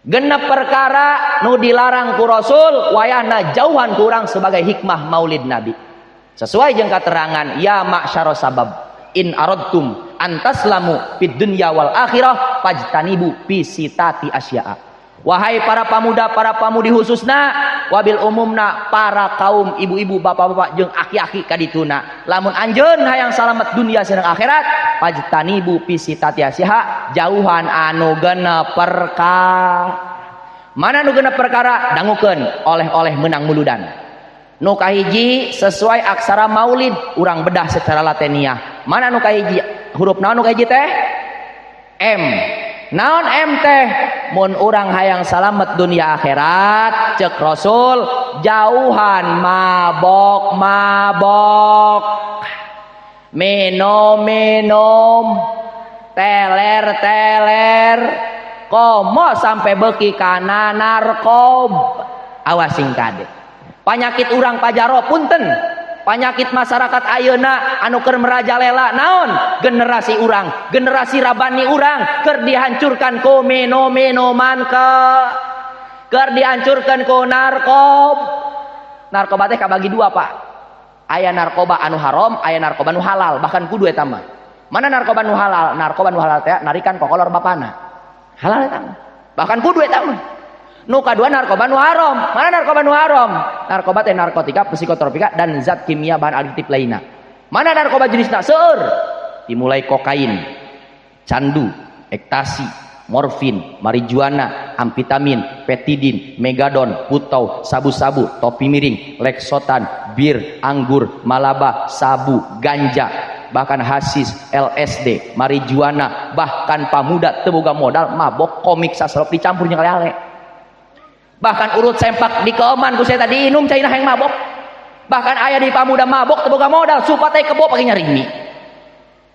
Genep perkara nu dilarang ku Rasul wayahna jauhan ku urang sebagai hikmah Maulid Nabi. Sesuai jeung katerangan ya ma'syara sabab in aradtum antaslamu fid dunya wal akhirah fajtanibu fi sitati asya'a. Wahai para pamuda, para pamudi khususna wabil umumna para kaum ibu-ibu, bapak-bapak jeung aki-aki kadituna, lamun anjeun hayang salamet dunia sareng akhirat fajtanibu fi sitati asya'a, jauhan anu genep perkara. Mana nu genep perkara? Dangukeun oleh-oleh menang muludan. Nu kahiji sesuai aksara maulid urang bedah secara lateniah. Mana nu kahiji? Huruf naon nu kahiji teh? M. Naon M teh? Mun urang hayang salamet dunia akhirat cek Rasul jauhan mabok mabok, minum minum, teler teler, komo sampai beuki kana narkoba. Awas sing kade. Panyakit urang pajaro punten, panyakit masyarakat ayeuna anu keur merajalela naon? Generasi urang, generasi rabani urang keur dihancurkan ku minum-minuman ke, keur dihancurkan ku narkob. Narkoba teh kabagi dua, Pak. Aya narkoba anu haram, aya narkoba nu halal, bahkan kudu eta mah. Mana narkoba nu halal? Narkoba nu halal teh narikan kokolor bapana. Halal eta mah. Bahkan kudu eta mah. Nu kadua narkoba nu haram. Mana narkoba nu haram? Narkoba teh narkotika, psikotropika dan zat kimia bahan adiktif lainna. Mana narkoba jenisna? Seueur. Dimulai kokain, candu, ekstasi, morfin, marijuana, amfetamin, petidin, megadon, putau, sabu-sabu, topi miring, lexotan, bir, anggur, malaba, sabu, ganja, bahkan hasis, LSD, marijuana, bahkan pamuda teu boga modal mabok komik saselop dicampur jeung ale-ale. Bahkan urut sempak di keeman ku saya tadi inum caina hayang mabok. Bahkan aya di pamuda mabok teu boga modal supatay kebo pake nyari mie.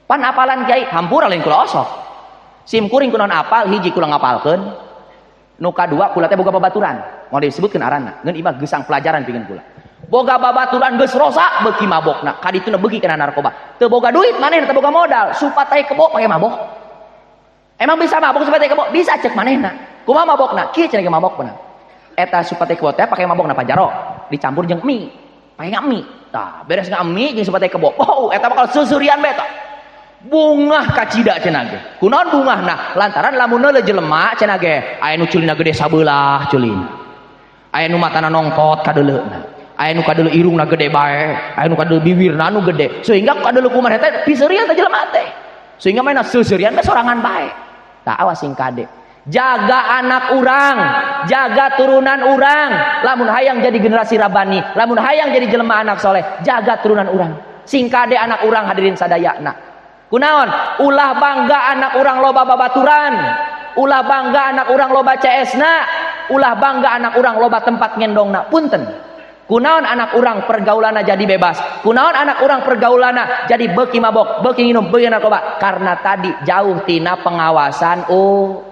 Pan apalan kiai hampura lain kula osok. Sim kuring kunaon apal hiji kula ngapalkeun. Nu kadua kula teh boga babaturan. Moal disebutkeun aranna. Ngeun imah geusang pelajaran pikeun kula. Boga babaturan geus rosak beuki mabokna. Kadituna beuki kana narkoba. Teu boga duit manehna teu boga modal supatay kebo pake mabok. Emang bisa mabok supatay kebo? Bisa cek manehna. Kumaha mabokna? Kieu cenah mabokna. Eta supate kebo teh pake mabokna pajaro dicampur jeung mie, pake mie. Tah, beres mie jeung supate kebo. Oh, eta bakal susurian bae tah. Bungah kacida cenah ge. Kunaon bungahna? Lantaran lamun neuleuh jelema cenah ge, aya nu culina gede sabelah culina. Aya nu matana nongtot kadeuleuna. Aya nu kadeuleu irungna gede bae, aya nu kadeuleu biwirna nu gede. Sehingga kadeuleu kumaha teh piseurian teh jelema teh. Sehingga mainna seuserian teh sorangan bae. Tah awas sing kade. Jaga anak urang, jaga turunan urang. Lamun hayang jadi generasi rabani, lamun hayang jadi jelema anak soleh, jaga turunan urang. Sing kade anak urang hadirin sadayana. Kunaon? Ulah bangga anak urang loba babaturan, ulah bangga anak urang loba CS-na, ulah bangga anak urang loba tempat ngendongna. Punten. Kunaon anak urang pergaulana jadi bebas? Kunaon anak urang pergaulana jadi beuki mabok, beuki nginum, beuki narkoba? Karena tadi jauh tina pengawasan urang.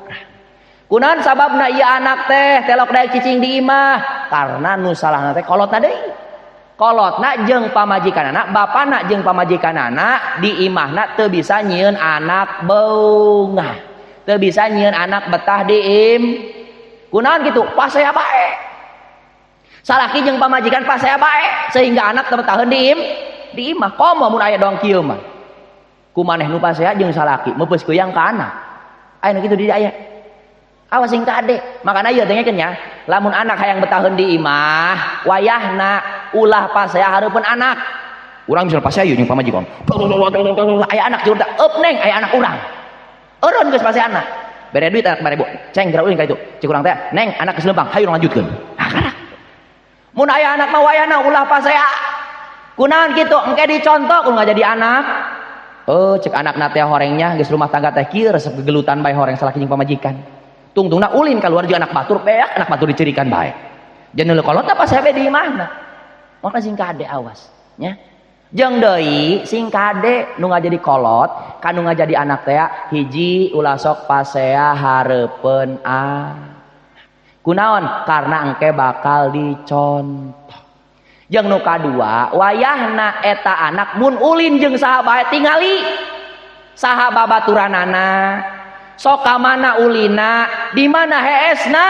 Kunaon sababna ieu anak teh telok daek cicing di imah? Karena nu salahna teh kolotna deui. Kolotna jeung pamajikanana, bapana jeung pamajikanana di imahna teu bisa nyieun anak beungah. Teu bisa nyieun anak betah di im. Kunaon kitu? Pasea bae. Salaki jeung pamajikan pasea bae sehingga anak teu betaheun di im, di imah. Komo mun aya doang kieu mah. Ku maneh nu pasea jeung salaki meupeus kuyang ka anak. Aya nu kitu di aya. Awas sing kade. Makana ieu dengekeun nya, lamun anak hayang betaheun di imah, wayahna ulah pasea hareupeun anak. Urang misalnya pasea ieu jeung pamajikan. Aya anak jeung eup neng, aya anak urang. Eureun geus pasea anak. Bere duit anak 5.000. Ceng geura ulin ka itu. Cek urang teh, neng anak geus lempang, hayu lanjutkeun. Nah, karak. Mun aya anak mah wayahna ulah pasea. Kunaon kitu engke dicontoh ku jadi anak. Oh, cek anakna teh horengnya geus rumah tangga teh kieu resep gegelutan bae horeng salaki jeung pamajikan. Tungtungna ulin keluar jeung anak batur beak anak batur dicirikan bae. Jeung kolot apa saya di mana? Maka sing kade awas nya. Jeung deui sing kade nu ngajadi kolot ka nu ngajadi anak teh hiji ulah sok pasea hareupeun ah. Kunaon? Karena engke bakal dicontoh. Jeung nu kadua wayahna eta anak mun ulin jeung saha bae tingali saha babaturanana sok ka mana ulina di mana heesna.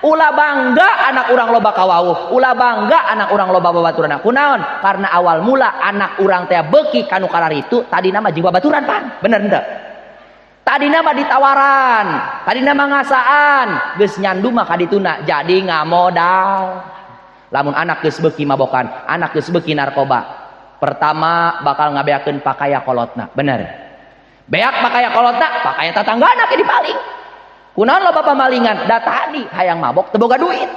Ulah bangga anak urang loba kawauh, ulah bangga anak urang loba babaturanna. Kunaon? Karena awal mula anak urang teh beuki kanu kararitu tadina mah jeung babaturan pan. Bener henteu? Tadina mah ditawaran, tadina mah ngasaan, geus nyandu mah kadituna jadi ngamodal. Lamun anak geus beuki mabokan, anak geus beuki narkoba, pertama bakal ngabeakeun pakaya kolotna. Bener. Beak pakaya kolotna, pakaya tatanggana ke dipaling. Kunaon loba pamalingan? Da tadi hayang mabok teu boga duit.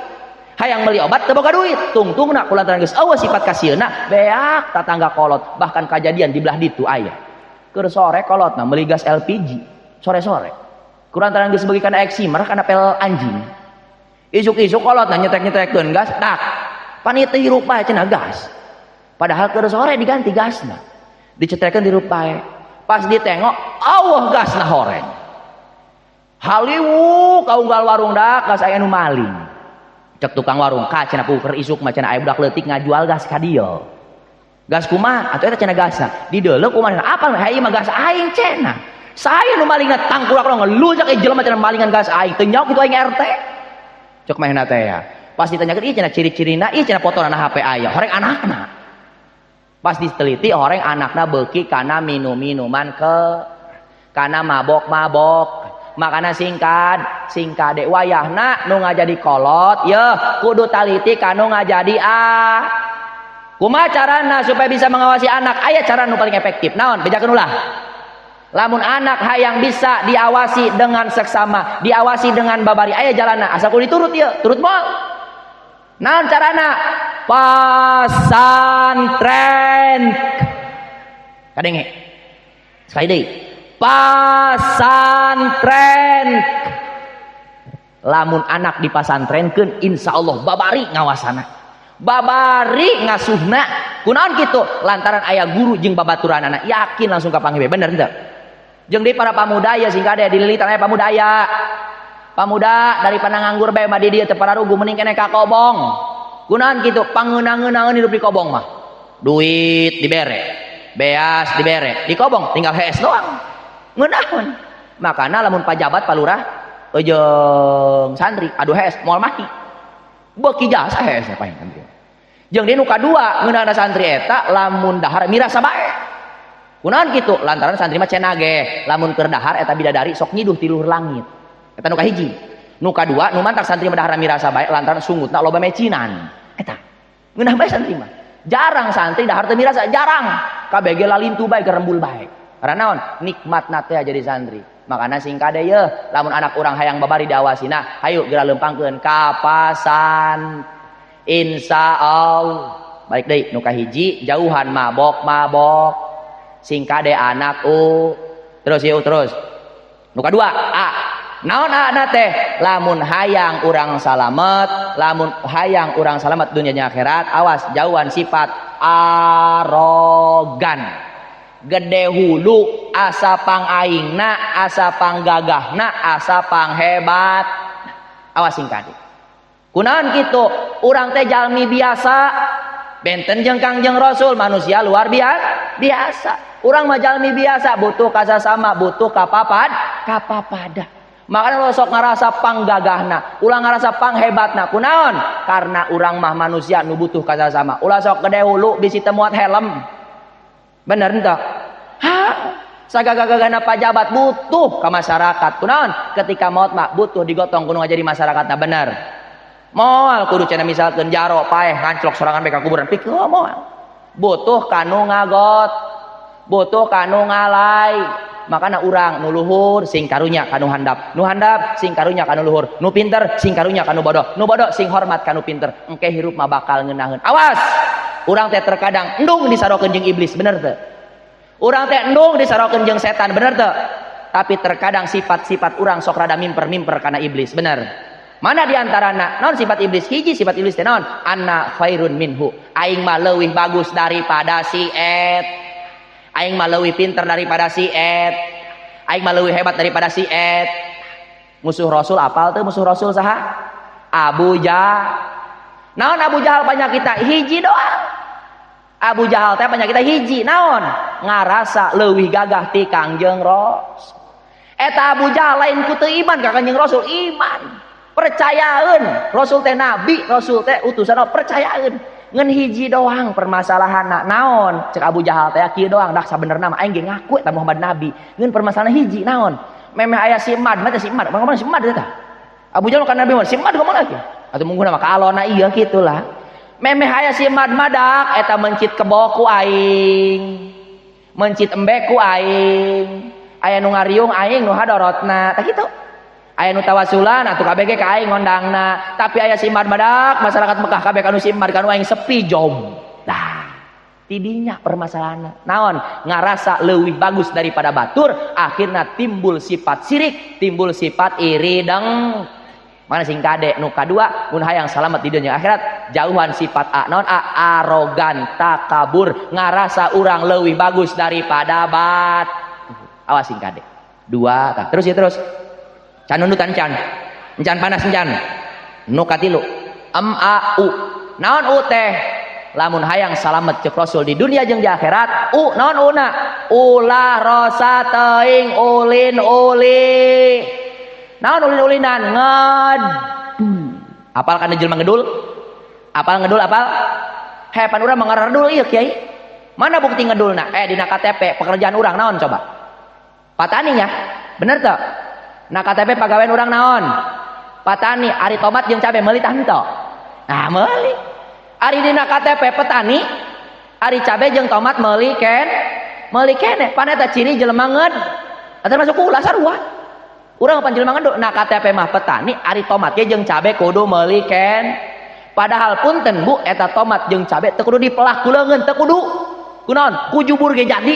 Hayang meuli obat teu boga duit. Tungtungna kulantaran geus eueuh sifat kasieuna, beak tatangga kolot. Bahkan kajadian di belah ditu aya. Keur sore kolotna meuli gas LPG, sore-sore. Kulantaran geus beuki kana eksimer kana pel anjing. Isuk-isuk kolotna nyetrek-nyetrekeun gas, dak. Pan ieu teh hirup bae cenah gas. Padahal keur sore diganti gasna. Dicetrekeun dirup bae. Pas ditengok, Allah gasna horeng. Haliwu kaunggal warung dak gas aya nu maling. Cek tukang warung ka cenah keur isuk mah cenah aya budak leutik ngajual gas ka dieu. Gas kumaha? Atuh eta cenah gasna. Dideuleu kumaha? Apal hayu mah gas aing cenah. Saya nu malingna tangkurak ngelujak jelema cenah malingan gas aing. Teu nyaho kitu aing RT. Cek manehna teh ya. Pas ditanyakeun ieu cenah ciri-cirina, ieu cenah fotonana HP aya, horeng anakna. Pas diteliti horeng anakna beuki kana minum-minuman ke kana mabok-mabok. Makana singkat, singkade wayahna nu ngajadi kolot, yeuh kudu taliti kanu ngajadi a. Kumaha carana supaya bisa mengawasi anak? Aya cara nu paling efektif. Naon? Bejakeun ulah. Lamun anak hayang bisa diawasi dengan seksama, diawasi dengan babari, aya jalana, asal kudu diturut ieu, turut moal. Naon carana? Pasantren. Kadenge. Sekali deui. Pasantren. Lamun anak dipasantrenkeun insyaallah babari ngawasana. Babari ngasuhna. Kunaon kitu? Lantaran aya guru jeung babaturanana, yakin langsung kapanggih bener henteu? Jeung deui para pamuda ya sing kade dililitan aya pamuda aya. Pamuda daripada nganggur bae mah di dieu teu pararugu mending keneh ka kobong. Kunaon kitu? Pangeunang-ngeunaeun hidup di kobong mah. Duit dibere, beas dibere, di kobong tinggal hees doang. Ngeunaheun. Makana lamun pajabat palurah jeung santri adu hees moal mati. Beuki jasa hees paling santri. Jeung deui nu kadua ngeunahna santri eta lamun dahar mirasa bae. Kunaon kitu? Lantaran santri mah cenah ge, lamun keur dahar eta bidadari sok nyiduh ti luhur langit. Eta nu kahiji. Nu kadua nu mantak santri mah dahar mirasa bae lantaran sungutna loba mecinan. Eta ngeunah bae santri mah. Jarang santri dahar teu mirasa, jarang. KBG lalintu bae gerembul bae. Karena naon? Nikmatna teh jadi santri. Makana sing kade yeuh, lamun anak urang hayang babari diawasina, hayu geura leumpangkeun ka pasan. Insyaallah. Balik deui nu kahiji jauhan mabok-mabok. Sing kade anak u. Terus yeuh terus. Nu kadua A. Naon A na teh? Lamun hayang urang salamet, lamun hayang urang salamet dunia akhirat, awas jauhan sifat arogan. Gede hulu asa pangaingna, asa panggagahna, asa panghebat. Awas sing kade. Kunaon kitu? Urang teh jalmi biasa, benten jeung Kangjeng Rasul, manusia luar biasa. Urang mah jalmi biasa, butuh kasasama, butuh kapapad, kapapada. Makanya lo sok ngarasa panggagahna, ulah ngarasa panghebatna. Kunaon? Karena urang mah manusia nu butuh kasasama. Ulah sok gede hulu bisi teu muat helm. Bener henteu? Hah? Sagagagagana pajabat butuh ka masyarakat. Kunaon? Ketika maut mah butuh digotong kudu ngajadi masyarakatna bener. Moal kudu cenah misalkeun jaro paeh nganclok sorangan bae ka kuburan. Pikeun moal. Butuh kanu ngagot, butuh kanu ngalai. Makana urang nu luhur sing karunya kanu handap, nu handap sing karunya kanu luhur, nu pinter sing karunya kanu bodoh, nu bodoh sing hormat kanu pinter. Engke hirup mah bakal ngeunaheun. Awas. Urang teh terkadang endung disarokeun jeung iblis, bener teu? Urang teh endung disarokeun jeung setan, bener teu? Tapi terkadang sifat-sifat urang sok rada mimper-mimper kana iblis, bener? Mana diantarana? Naon sifat iblis? Hiji sifat iblis teh naon? Anna khairun minhu. Aing mah leuwih bagus daripada si et. Aing mah leuwih pinter daripada si et. Aing mah leuwih hebat daripada si et. Musuh Rasul apal teu musuh Rasul saha? Abu Jahal. Naon Abu Jahal penyakitna? Hiji doang. Abu Jahal teh penyakitna hiji, naon? Ngarasa leuwih gagah ti Kangjeng Rasul. Eta Abu Jahal lain ku teu iman ka Kangjeng Rasul, iman. Percayaeun, Rasul teh nabi, Rasul teh utusan Allah, percayaeun. Ngan hiji doang permasalahanna, naon? Cek Abu Jahal teh kieu doang, dah sabenerna mah aing ge ngaku eta Muhammad nabi. Ngan permasalahan hiji naon? Memeh aya si Mad, mah teh si Mad, ngomong si Mad eta. Abu Jahal kan nabi mah si Mad ngomong lagi. Atau mungkin mah kalona iya gitulah. Memeh aya si Mad madak eta mencit kebo ku aing. Mencit embe ku aing. Aya nu ngariung aing nu hadorotna. Tah kitu. Aya nu tawasulan atuh kabeh ge ka aing ngondangna. Tapi aya si Mad madak masyarakat Mekah kabeh kanu si Mad kanu aing sepi jom. Tah, tidinya permasalahanna. Naon? Ngarasa leuwih bagus daripada batur, akhirna timbul sifat sirik, timbul sifat iri deng. Mana sing kade nu kadua mun hayang salamet di dunia akhirat jauhan sifat a naon a arogan takabur ngarasa urang leuwih bagus daripada bat. Awas sing kade. Dua tah. Terus ya terus. Can nundutan can. Encan panas encan. Nu katilu M A U. Naon U teh? Lamun hayang salamet ceuk Rasul di dunia jeung di akhirat, U naon U na? Ulah rosa teuing ulin uli. Naon ulin-ulinan? Ngedul. Apal kana jelema ngedul? Apal ngedul apal? Hepan urang mah ngaredul ieu kiai. Mana bukti ngedulna? Dina KTP pekerjaan urang naon coba? Pataninya. Bener teu? Na KTP pagawean urang naon? Patani, ari tomat jeung cabe meuli tah henteu? Nah, meuli. Ari dina KTP petani, ari cabe jeung tomat meuli ken? Meuli keneh. Pan eta ciri jelema nged. Eta masuk ulah sarua. Urang pan jelema ngedul, na KTP mah petani, ari tomat ge jeung cabe kudu meuli ken. Padahal punten Bu, eta tomat jeung cabe teu kudu dipelah ku leungeun, teu kudu. Kunaon? Ku jubur ge jadi.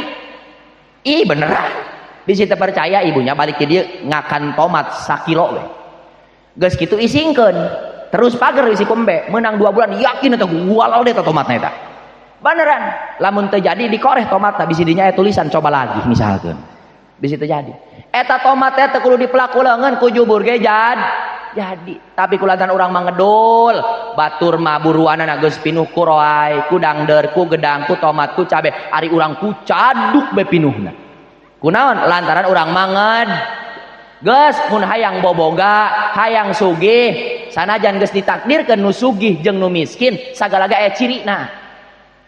Ih beneran. Bisi teu percaya ibunya balik ke dieu ngakan tomat sakilo we. Geus kitu isingkeun. Terus pager isi ku embe, meunang 2 bulan yakin eta gualal deh tomatna eta. Beneran, lamun teu jadi dikoreh tomatna bisi dinya aya tulisan coba lagi misalkeun. Bisi teu jadi. Eta tomat teh teu kudu dipelak ku leungeun ku jubur ge jadi. Tapi kulantaran urang mah ngedul, batur mah buruanana geus pinuh ku roai, ku dangder, ku gedang, ku tomat, ku cabe, ari urang ku caduk be pinuhna. Kunaon? Lantaran urang mah nged. Geus mun hayang boboga, hayang sugih, sanajan geus ditakdirkeun nu sugih jeung nu miskin, sagala ge aya cirina.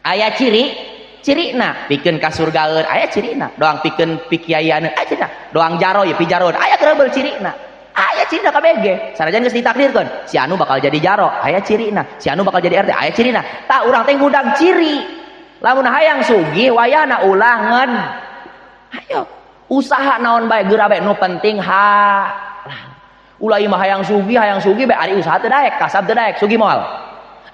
Aya ciri, cirina pikeun ka surgaeun, aya cirina. Doang pikeun pikiaian, aya cirina. Doang jaro ye pijaroeun, aya kerebel cirina. Aya cirina kabeh. Sanajan geus ditakdirkeun, si anu bakal jadi jaro, aya cirina. Si anu bakal jadi RT, aya cirina. Tah urang teh ngundang ciri. Lamun hayang sugih wayahna ulah nged. Ayo usaha naon bae geura bae nu penting ha. Ulah ieu mah hayang sugih bae ari usaha teu daek, kasab teu daek, sugih moal.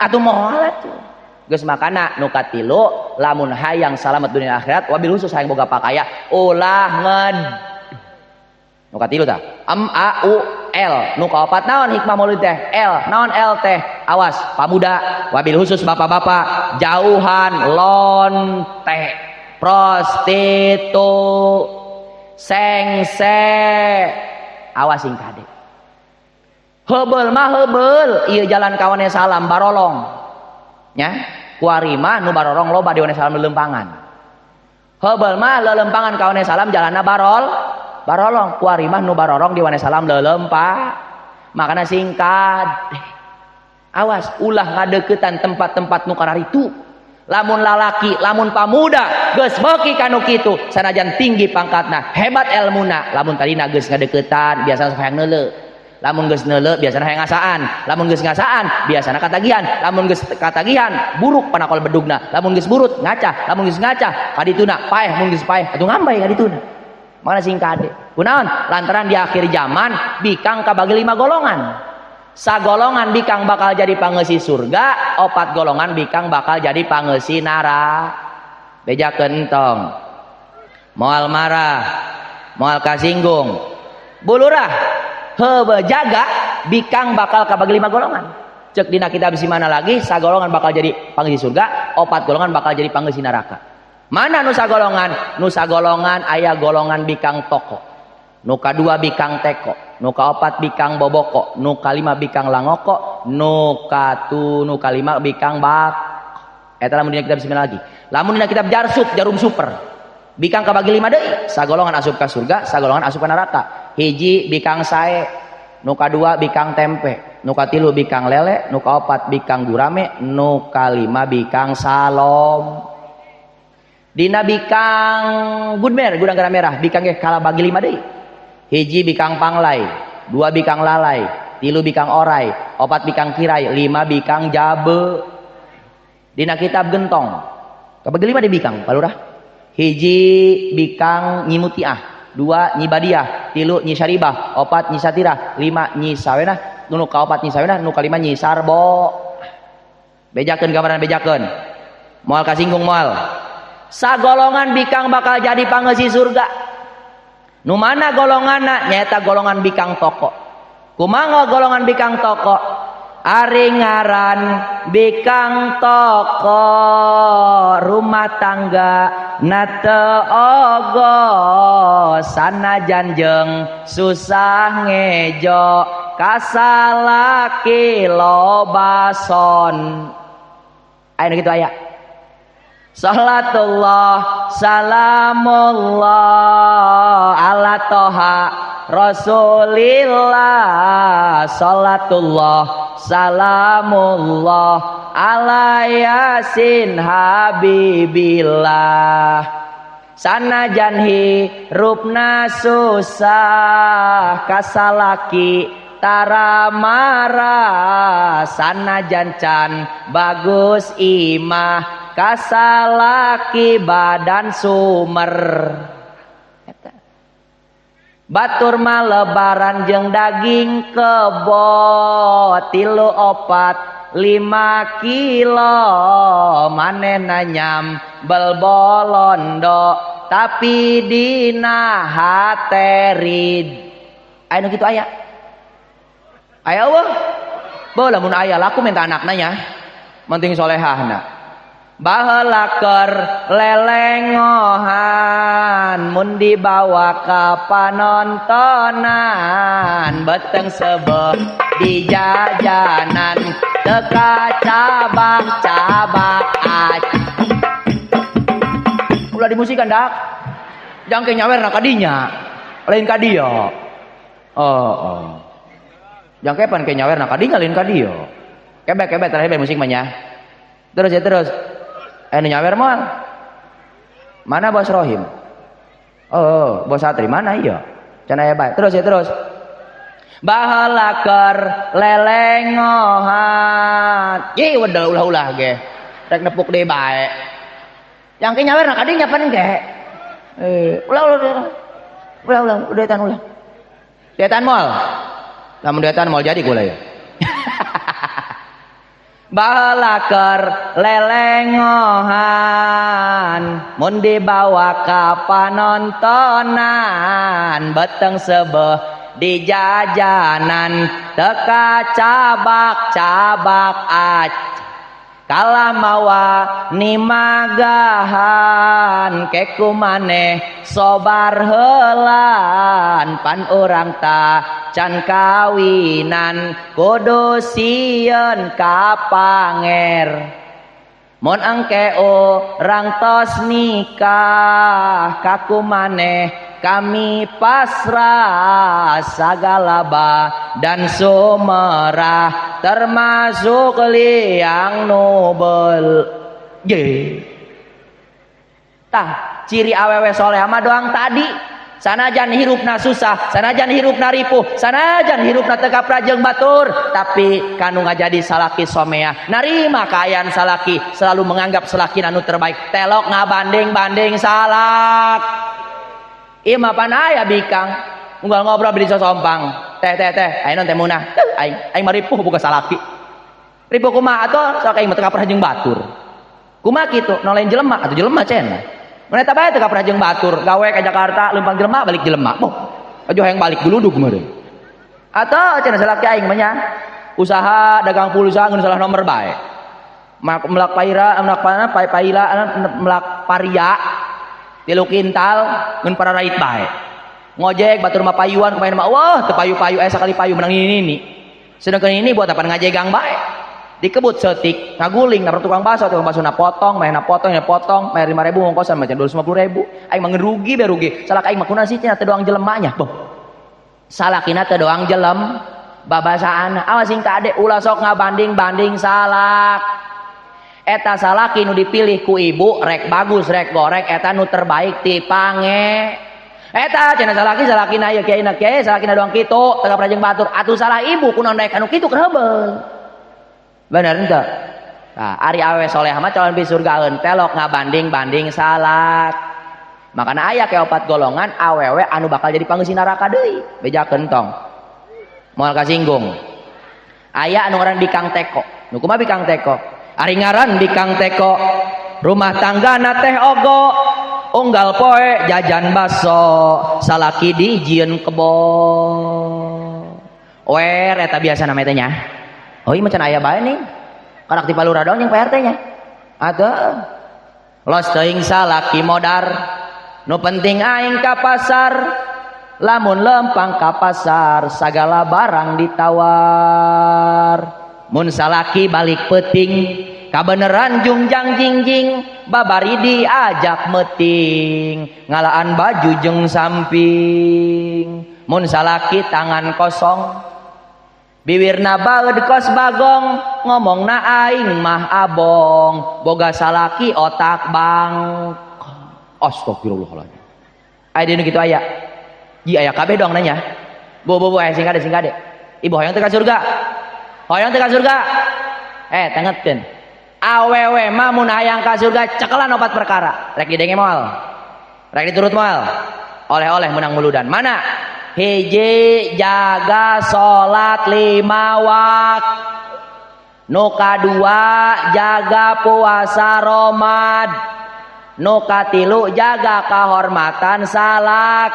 Atuh moal atuh. Geus makana nu katilu lamun hayang salamet dunia akhirat wabil khusus hayang boga pakaya ulah nged. Nu katilu tah M A U L. Nu kaopat naon hikmah maulid teh? L. Naon L teh? Awas pamuda wabil khusus bapak-bapak jauhan lonte, prostitu, sengse. Awas sing kade. Heubeul mah heubeul, ieu jalan ka Salam barolong. Nya, kuari mah nu barorong loba di Salam lelempangan. Heubeul mah lelempangan ka Salam jalanna barolong, kuari mah nu barorong di Salam lelempa. Makana singkat. Awas ulah ngadeukeutan tempat-tempat nu kararitu. Lamun lalaki, lamun pamuda geus beuki kanu kitu, sanajan tinggi pangkatna, hebat elmuna, lamun tadina geus ngadeukeutan biasana sok hayang neuleu. Lamun geus neuleu biasana hayang ngasaan, lamun geus ngasaan biasana katagihan, lamun geus katagihan buruk panakol bedugna, lamun geus burut ngacah, lamun geus ngacah kadituna paeh, mun geus paeh atuh ngambay kadituna. Mana sing kade? Kunaon? Lantaran di akhir zaman bikang kabagi 5 golongan. Sagolongan bikang bakal jadi pangeusi surga, opat golongan bikang bakal jadi pangeusi neraka. Bejakeun entong. Moal marah, moal kasinggung. Bulurah heubeul jaga bikang bakal kabagi 5 golongan. Cek dina kitab si mana lagi, sagolongan bakal jadi pangeusi surga, opat golongan bakal jadi pangeusi neraka. Mana nu sagolongan? Nu sagolongan aya golongan bikang toko, nu kadua bikang teko, nu kaopat bikang boboko, nu kalima bikang langoko, nu katu nu kalima bikang bak. Eta lamun dina kitab si mana lagi? Lamun dina kitab Jarsuk, jarum super. Bikang kabagi 5 deui, sagolongan asup ka surga, sagolongan asup ka neraka. Hiji bikang sae, nu kadua bikang tempe, nu katilu bikang lele, nu kaopat bikang gurame, nu kalima bikang salom. Dina bikang gudmer, gudang garam merah, bikang ge kala bagi 5 deui. Hiji bikang panglai, 2 bikang lalai, 3 bikang orai, 4 bikang kirai, 5 bikang jabe. Dina kitab gentong kabagi 5 deui bikang, Pak Lurah. Hiji bikang Nyi Mutiah, 2 Nyi Badiah, 3 Nyi Syaribah, 4 Nyi Satirah, 5 Nyi Sawenah, nu kaopat Nyi Sawenah, nu kalima Nyi Sarbo. Bejakeun gambaran bejakeun. Moal kasinggung moal. Sagolongan bikang bakal jadi pangeusi surga. Nu mana golonganna? Nyaeta golongan bikang toko. Kumaha golongan bikang toko? Ari ngaran bikang toko rumah tangga na teu ogo sanajan jeung susah ngejo kasalaki loba son. Aya nu kitu aya. Salatullah salamullah ala toha Rasulillah, salatullah salamullah ala yasin habibillah. Sanajan hirupna susah kasalaki tara marah, sanajan can bagus imah kasalaki badan sumer. Batur mah lebaran jeung daging kebo 3, 4, 5 kilo, manehna nyambel bolondo tapi dina haterid. Aya nu kitu aya? Aya eueuh? Beuh lamun aya laku minta anakna nya. Penting solehahna. Baheula keur lelengohan mun dibawa ka panontonan, beteng sebeuh di jajanan teu kacabak-cabak ac. Ulah dimusikan dak. Jangke nyawer na kadinya. Lain ka dieu. Oh, oh. Jangke pan ke nyawer na kadinya lain ka dieu. Kebek-kebek terakhir musik mah nya. Terus ya terus. Nyawer moal. Mana bos Rohim? Oh, bos Satri mana iya? Can aya bae. Terus ya terus. Baheula keur lelengohan. Ye wedel ulah-ulah ge. Rek nepuk deui bae. Yang ke nyawer na kadinya pan ge. Ulah ulah ulah. Ulah ulah udah ulah. Detan moal. Lamun detan moal jadi kula ya. Baheula keur lelengohan mun dibawa ka panontonan, beteng sebeuh di jajanan teu kacabak-cabak ac. Kalah mawa nimagahan keku maneh sobar heulan, pan urang ta can kawinan kudu sieun ka panger. Mun engke urang tos nikah kaku maneh kami pasrah sagala badan sumerah termasuk liang nubel. Ye. Tah ciri awewe soleh mah doang tadi. Sanajan hirupna susah, sanajan hirupna ripuh, sanajan hirupna teu kapra jeung batur, tapi kanu ngajadi salaki someah, narima kaayaan salaki, selalu menganggap salaki anu terbaik, telok ngabanding-banding salak. Ieu mah pan aya bikang, unggal ngobrol beli sosompang. Teh teh teh, aya naon teh munah? Aing aing mah ripuh boga salaki. Ripuh kumaha atuh? Sok aing mah teu kaprah jeung batur. Kumaha kitu? Nu lain jelema atuh jelema cenah. Mun eta bae teu kaprah jeung batur, gawe ka Jakarta leumpang jelema balik jelema. Boh, aja hayang balik buludug meureun. Atau cenah salaki aing mah nya usaha dagang pulsa ngeun salah nomor bae. Melak paira, melak pana, paila, melak paria, 3 kintal ngeun pararait bae. Ngojek batur mah payuan kemarin mah wah teu payu-payu aya sakali payu menang ini ini. Sedangkan ini buat apa ngajegang bae. Dikebut setik, ngaguling nabrak tukang bakso na potong, main na potong, na potong, bayar 5.000 ngongkosan macam 250.000. Aing mah rugi be rugi. Salah aing mah kunaon sih cenah teu doang jelemanya. Boh. Salakina teu doang jelem babasaan. Awas sing kade ulah sok ngabanding-banding salak. Eta salaki nu dipilih ku ibu rek bagus rek goreng eta nu terbaik ti pange. Eta cenah salaki salakina ieu kiai na kiai salakina doang kitu teu kaprah jeung batur. Atuh salah ibu kunaon daek anu kitu keur. Bener henteu? Nah, ari awewe soleh mah calon bi surgaeun telok ngabanding-banding salak. Makana aya ke 4 golongan awewe anu bakal jadi pangeusi neraka deui. Bejakeun tong. Moal kasinggung. Aya anu ngaran bikang teko. Nu kumaha bikang teko? Ari ngaran bikang teko. Rumah tangga na teh ogo, unggal poe jajan baso, salaki dijieun kebo. Wer eta biasa namanya teh nya. Oh iya macam aya bae nih. Karak ti Palura doang jeung PRT nya. Atuh. Los teuing salaki modar. Nu penting aing ka pasar. Lamun lempang ka pasar sagala barang ditawar. Mun salaki balik peuting kabeneran jungjang jingjing babari diajak meting ngalaan baju jeung samping. Mun salaki tangan kosong biwirna baeud kos bagong ngomongna aing mah abong boga salaki otak bang. Astagfirullahaladzim. Aya dinu kitu aya. Ji aya kabeh dong nanya. Bu bu bu aya sing kade sing kade. Ibu hoyong teu ka surga. Hoyong teu ka surga. Tangetkeun. Awewe mah mun hayang ka surga cekelan 4 perkara. Rek didenge moal. Rek diturut moal. Oleh-oleh menang muludan. Mana? Hiji jaga salat 5 waktu. Nu kadua jaga puasa Ramadan. Nu katilu jaga kahormatan salak.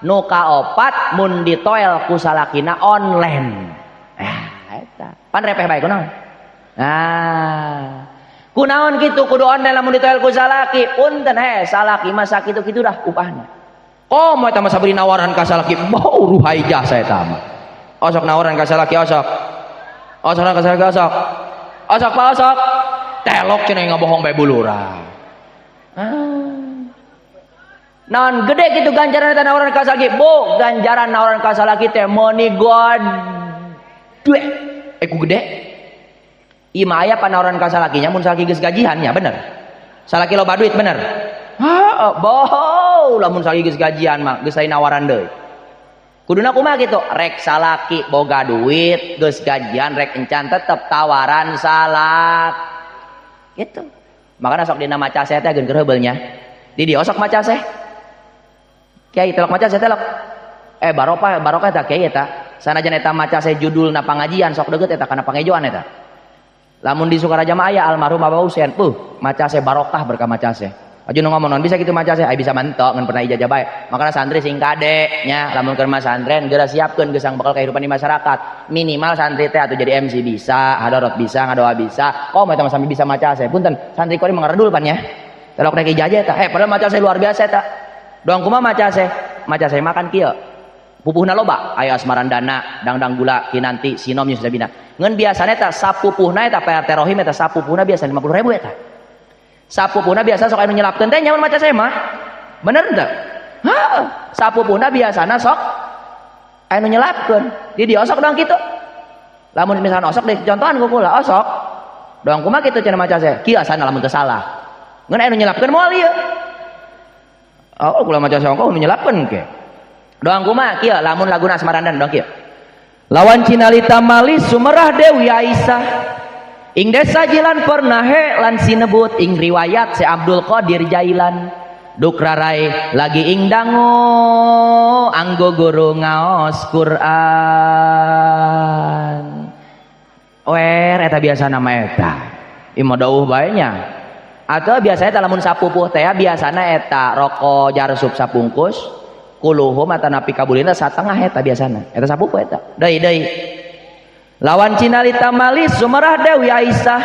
Nu kaopat mun ditoel ku salakina online. Eta. Pan repeh bae kunaon? Nah. Kunaon kitu kudu online lamun ditoel ku salaki? Punten he, salaki mah sakitu-kitu dah upahna. Komo eta mah sabari nawaran ka salaki, bau ruhai jasa eta mah. Osok nawaran ka salaki osok. Osok ka salaki osok. Osok pa osok. Telok cenah ngabohong bae bulura. Naon gede kitu ganjaran eta nawaran ka salaki? Bu, ganjaran nawaran ka salaki teh meuni gede. Ku gede. Ieu mah aya panawaran ka salakinya mun salaki geus gajihan nya bener. Salaki loba duit bener. Heeh, bohong lamun salaki geus gajian mah geus lain nawaran deui. Kuduna kumaha kitu? Rek salaki boga duit, geus gajian rek encan tetep tawaran salak. Gitu. Makana sok dina maca seh teh geun keur heubeul nya. Di dieu sok maca seh. Kiai telok maca seh telok. Barokah barokah eta kiai eta. Sanajan eta maca seh judulna pangajian sok deukeut eta kana pangejoan eta. Lamun di Sukaraja mah aya almarhum Abah Husein, maca seh barokah berkah maca seh. Aju nu ngomong non bisa kitu maca seh, ai bisa mentok ngan pernah ijazah bae. Makana santri sing kade nya lamun keur mah santren geura siapkeun geusang bakal kehidupan di masyarakat. Minimal santri teh atuh jadi MC bisa, hadorot bisa, ngadoa bisa. Komo eta mah sampe bisa maca seh. Punten, santri kuari mah ngaredul pan nya. Telok rek ijazah eta. Padahal maca seh luar biasa eta. Doang kumaha maca seh? Maca seh makan kieu. Pupuhna loba, aya asmarandana, dangdang gula, kinanti, sinom jeung sabina. Ngan biasana eta sapupuhna eta PRT Rohim eta sapupuhna biasa 50.000 eta. Sapupuhna biasa sok anu nyelapkeun teh nyaman maca seh mah. Bener teu? Heeh, sapupuhna biasana sok anu nyelapkeun. Di dieu osok doang kitu. Lamun misalkan osok deh contohan ku kula osok. Doang kumaha kitu cenah maca seh? Kieu asana lamun teu salah. Ngan anu nyelapkeun moal ieu. Oh, kula maca seh ongkoh nu nyelapkeun ke. Doang kumaha kieu lamun laguna Asmarandan doang kieu. Lawan Cinalita Malis Sumerah Dewi Aisyah. Ing desa Jilan pernah he lan sinebut ing riwayat si Abdul Qadir Jailan. Duk rarai lagi ing dangu anggo guru ngaos Quran. Wer eta biasa nama eta. Ima dauh bae nya. Atau biasanya lamun sapupuh teh biasana eta rokok jarsup sapungkus kuluhum atanapi kabulina satengah eta biasana. Eta sapupuh eta. Deui deui. Lawan Cinalita Malis Sumerah Dewi Aisyah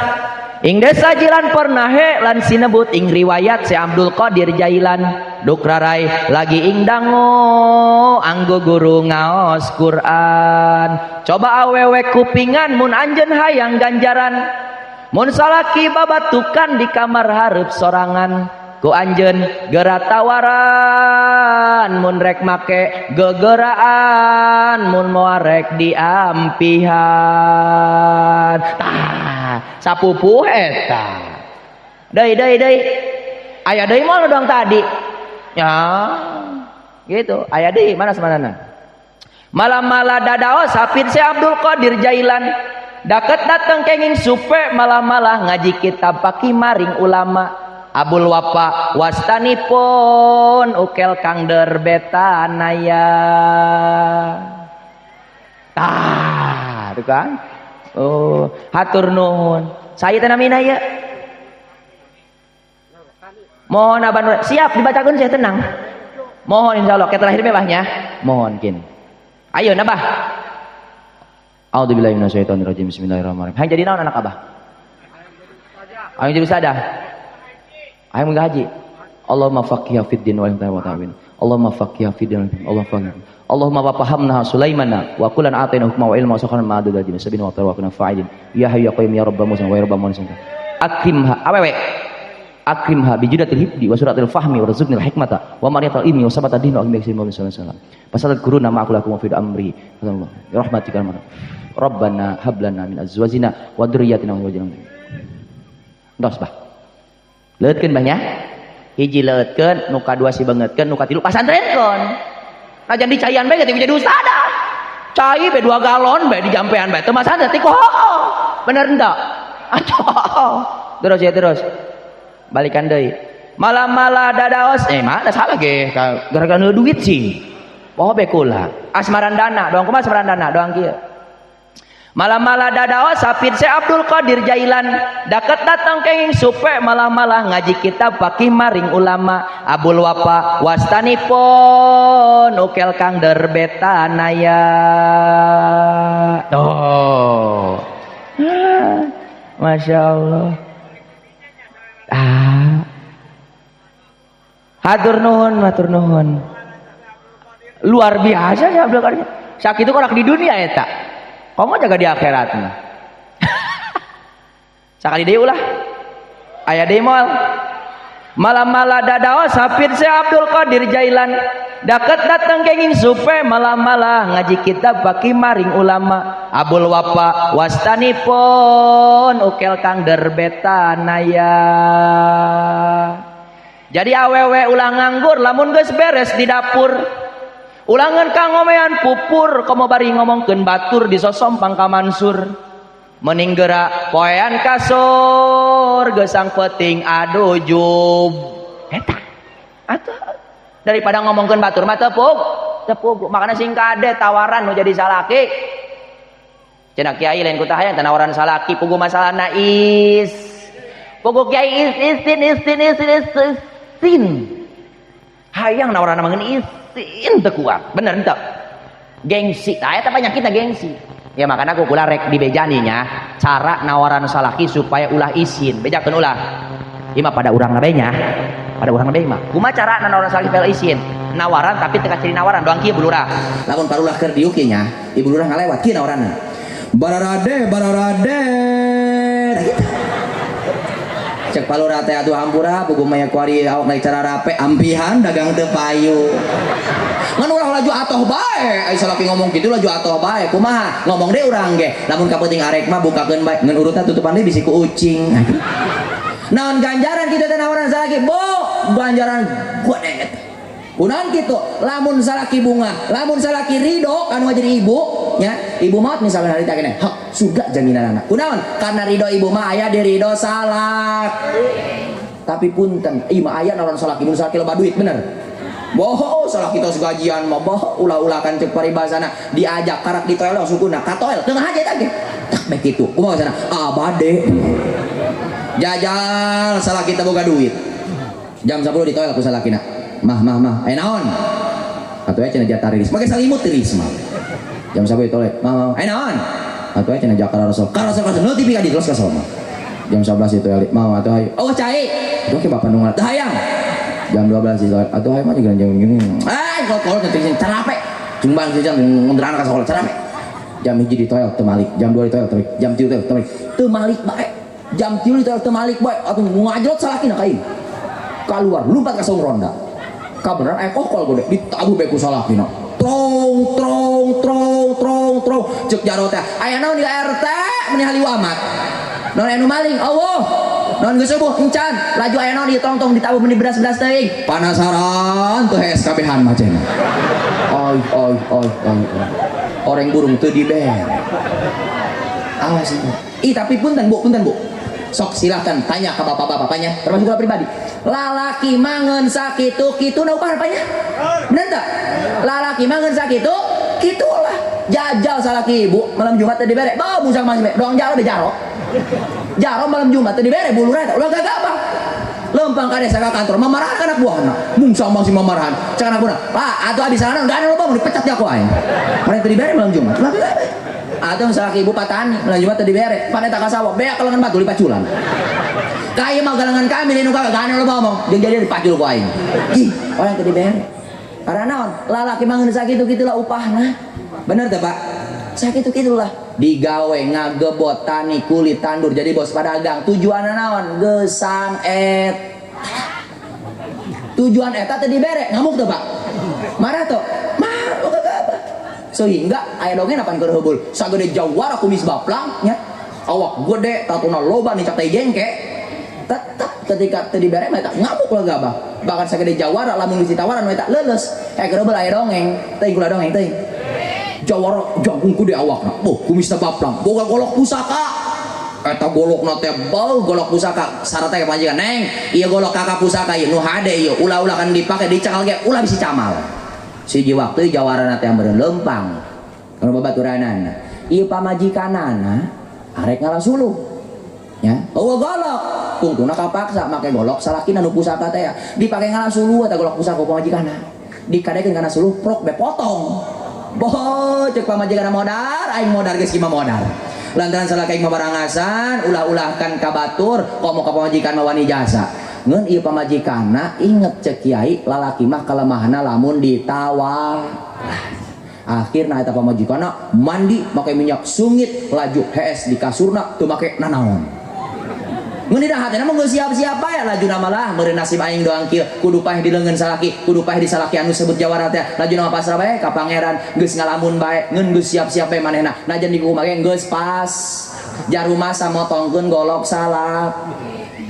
ing desa jiran pernah he lan sinebut ing riwayat si Abdul Qadir Jailan. Duk rarai lagi ing dangu anggo guru ngaos Quran. Coba awewe kupingan mun anjeun hayang ganjaran, mun salaki babatukan di kamar hareup sorangan ku anjeun geura tawaran, mun rek make gegeraan, mun moal rek diampihan. Tah sapupuh eta. Deui deui deui. Aya deui moal dong tadi. Ya gitu, aya deui mana semanana. Malam-malah dadaos hafid Syekh Abdul Qadir Jailan. Daket dateng kenging supe malah-malah ngaji kitab paki maring ulama. Abul Wafa wastanipun ukel kang derbetanaya. Tah, itu kan? Oh, hatur nuhun. Saya teh namina ieu. Mohon abang siap dibacakeun saya tenang. Mohon insyaallah ke terakhir bebahnya. Mohon kin. Ayo nabah. A'udzubillahi minasyaitonirrajim. Bismillahirrahmanirrahim. Hayang jadi naon anak abah? Hayang jadi ustadzah. Hayang haji. Allahumma faqihha fid din wa ta'win. Allahumma faqihha fid din. Allahumma faqihha. Allahumma wa fahamna Sulaimana wa kullan atayna hukma wa ilma wa sakharna ma'a adadin sabina wa tawakkuna fa'ilin. Ya hayyu ya qayyum ya rabb Musa wa ya rabb Musa. Akrimha awewe. Akrimha bi judatil hibdi wa suratil fahmi wa warzuqnil hikmata wa mariyatal ilmi wa sabata din wa alaihi wasallam. Pasal guruna ma'akulakum wa fi amri. Allah rahmatika Rabbana hab lana min azwajina wa dzurriyyatina wa wajina. Entos bah. Leuetkeun bah nya. Hiji leuetkeun, nu kadua si bangetkeun, nu katilu pasantrenkeun. Nah jadi caian bae jadi ustadzah. Cai be 2 galon bae dijampean bae teu masantren teh hooh. Bener henteu? Atuh. Terus ya terus. Balikan deui. Malam-malah dadaos mana salah ge gara-gara duit sih. Poho be kula. Asmarandana, doang kumaha asmarandana, doang kieu. Malam-malah dadaos hafid Syekh Abdul Qadir Jailan. Daket datang kenging supe malah-malah ngaji kitab fakih maring ulama. Abul Wafa wastanipun ukel kang derbetanaya. Tuh. Masya Allah. Ah. Hatur nuhun, hatur nuhun. Luar biasa Syekh Abdul Qadir. Sakitu korak di dunia eta. Kamu jaga di akhirat mah. Sakali deui ulah. Aya deui moal. Malam-malah dadaos hafid Syekh Abdul Qadir Jailan. Daket datang kenging supe malah-malah ngaji kitab baki maring ulama. Abul Wafa wastanipun ukel kang derbetanaya. Jadi awewe ulah nganggur lamun geus beres di dapur. Ulangan kang ngomean pupur komo bari ngomongkeun batur disosompang ka Mansur. Mending geura poean kasur geusang peuting aduh jub. Eta. Atuh daripada ngomongkeun batur mah tepuk, tepuk. Makana sing kade tawaran nu jadi salaki. Cenah kiai lain ku tah hayang tawaran salaki pugu masalahna is. Pugu kiai is isin isin isin isin. Hayang nawaran mangeun is. Isin teu kuat, bener henteu? Gengsi, tah eta penyakitna gengsi. Ya makana ku kula rek dibejani nya cara nawaran salaki supaya ulah isin, bejakeun ulah. Ieu mah pada urang bae nya. Pada urang bae mah. Kumaha cara nawaran salaki supaya isin? Nawaran tapi teu kaciri nawaran doang kieu bulurah.
Lamun parulah keur diuk nya, ibu lurah ngalewat kieu nawaranna. Bararade, bararade. Nah gitu. Cek palura teh atuh hampura pugu maya kuari awak naik cara rape ampihan dagang teu payu. Ngan urang laju atoh bae, ai salaki ngomong kitu laju atoh bae. Kumaha? Ngomong deui urang ge. Lamun kapenting arek mah bukakeun bae, ngan urutna tutupan deui bisi ku ucing. Naon ganjaran kitu teh nawaran salaki? Bu, ganjaran gede eta. Kunaon kitu? Lamun salaki bunga, lamun salaki ridho kanu jadi ibu, nya, ibu maot misalnya harita keneh, hak surga jaminan anak. Kunaon? Karena ridho ibu mah aya di ridho salak. Tapi punten, ieu mah aya naon salaki mun salaki loba duit bener. Boho salaki tos gajian mah boho ulah-ulakan cek paribasana diajak karak di toel sukuna ka toel teu ngahaja eta ge. Tak bae kitu. Kumaha sana? Abade. Jajal salaki teh boga duit. Jam 10 di toel ku salakina. Mah mah mah, aya naon? Atuh cenah jatah rilis. Make salimut tiris mah. Jam 10 di toel. Mah mah, aya naon? Atuh cenah jatah rasul. Ka rasul ka rasul TV ka di terus ka mah. Jam 11 itu ya, mama atuh hayu. Oh cai. Atuh ke bapak nunggal. Teu hayang. Jam 12 itu atuh hayu mah jeung gini. Ah, kolot teh carape. Cumbang sih jam ngondrana ka sakola carape. Jam 1 di toel teu malik, jam 2 di toel teu malik, jam 3 di toel teu malik. Teu malik bae. Jam 3 di toel teu malik bae. Atuh ngajlot salakina ka ieu. Kaluar lumpat ka saung ronda. Kabeneran aya kokol gede ditabuh bae ku salakina. Trong trong trong trong trong ceuk jaro teh. Aya naon di RT meuni halieu amat. Non anu maling, Allah. Non geus subuh encan, laju aya naon ieu tong-tong ditabuh meuni beras-beras teuing. Panasaran teu hees kabehan mah cenah. Oi oi oi oi. Oreng burung teu dibere. Awas itu. Ih tapi punten Bu, punten Bu. Sok silahkan tanya ke bapak-bapaknya, termasuk gua pribadi. Lalaki mangeun sakitu kitu na upah apanya? Bener teu? Lalaki mangeun sakitu kitu lah. Jajal salaki ibu malam Jumat teu dibere. Bau musang masih doang jaro be jaro. Jaro malam Jumat teu dibere bulu rata ulah gagabah. Lempang ka desa ka kantor mamarahan anak buahna. Mungsang masih mamarahan. Cak anak buahna, "Pak, atuh abis sarana enggak ada loba dipecat dia ku aing." Mereka teu dibere malam Jumat. Ulah gagabah. Atuh salaki ibu patani malam Jumat teu dibere. Pan eta ka sawah beak kalangan batu dipaculan. Ka ieu mah galangan kami nu kagak anu loba omong. Jeung jadi dipacul ku aing. Ih, orang teu dibere. Karena naon? Lalaki mah ngeun sakitu kitulah upahna. Bener teh, Pak? Sakitu kitulah. Digawe ngagebot tani kulit tandur jadi bos pedagang. Tujuanna naon? Gesang et. Tujuan eta teh dibere, ngamuk teh, Pak? Marah tuh? Marah kagak. Sehingga aya dongeng apan keur heubeul. Sagede jawara kumis baplang nya. Awak gede, tatuna loba nicak teh jengke. Tetep ketika teu dibere mah eta ngamuk lah gabah. Bahkan sagede jawara lamun geus ditawaran mah eta leuleus. Keur heubeul aya dongeng, teuing kula dongeng teuing. Jawara jangkung kude awakna. Oh, kumisna baplang, boga golok pusaka. Eta golokna teh bau golok pusaka. Syaratna ka pamajikan, "Neng, ieu golok kakak pusaka ieu nu hade ieu, ulah-ulah kan dipake dicekal ge ulah bisi camal." Siji waktu jawarana teh meureun leumpang. Kana babaturanana. Ieu pamajikanana arek ngalah suluh. Ya, eueuh golok. Tungtuna kapaksa make golok salakina nu pusaka teh. Dipake ngalah suluh eta golok pusaka ku pamajikanna. Dikadekeun kana suluh prok be potong. Boh, cek pamajikan modar, aing modar geus mah modar. Lantaran salah kaing mah barangasan, ulah-ulahkan ka batur, komo ka pamajikan mah wani jasa. Ngeun ieu pamajikanna inget cek kiai lalaki mah kalemahna lamun ditawar. Akhirna eta pamajikanna mandi make minyak sungit, laju hees di kasurna teu make nanaon. Ngeun dina hatena mah geus siap-siap bae laju malah meureun nasib aing doang kieu kudu paeh di leungeun salaki kudu paeh di salaki anu sebut jawara teh laju nama pasrah bae ka pangeran geus ngalamun bae ngeun geus siap-siap bae manehna najan di kumaha ge geus pas jarumasa motongkeun golok salak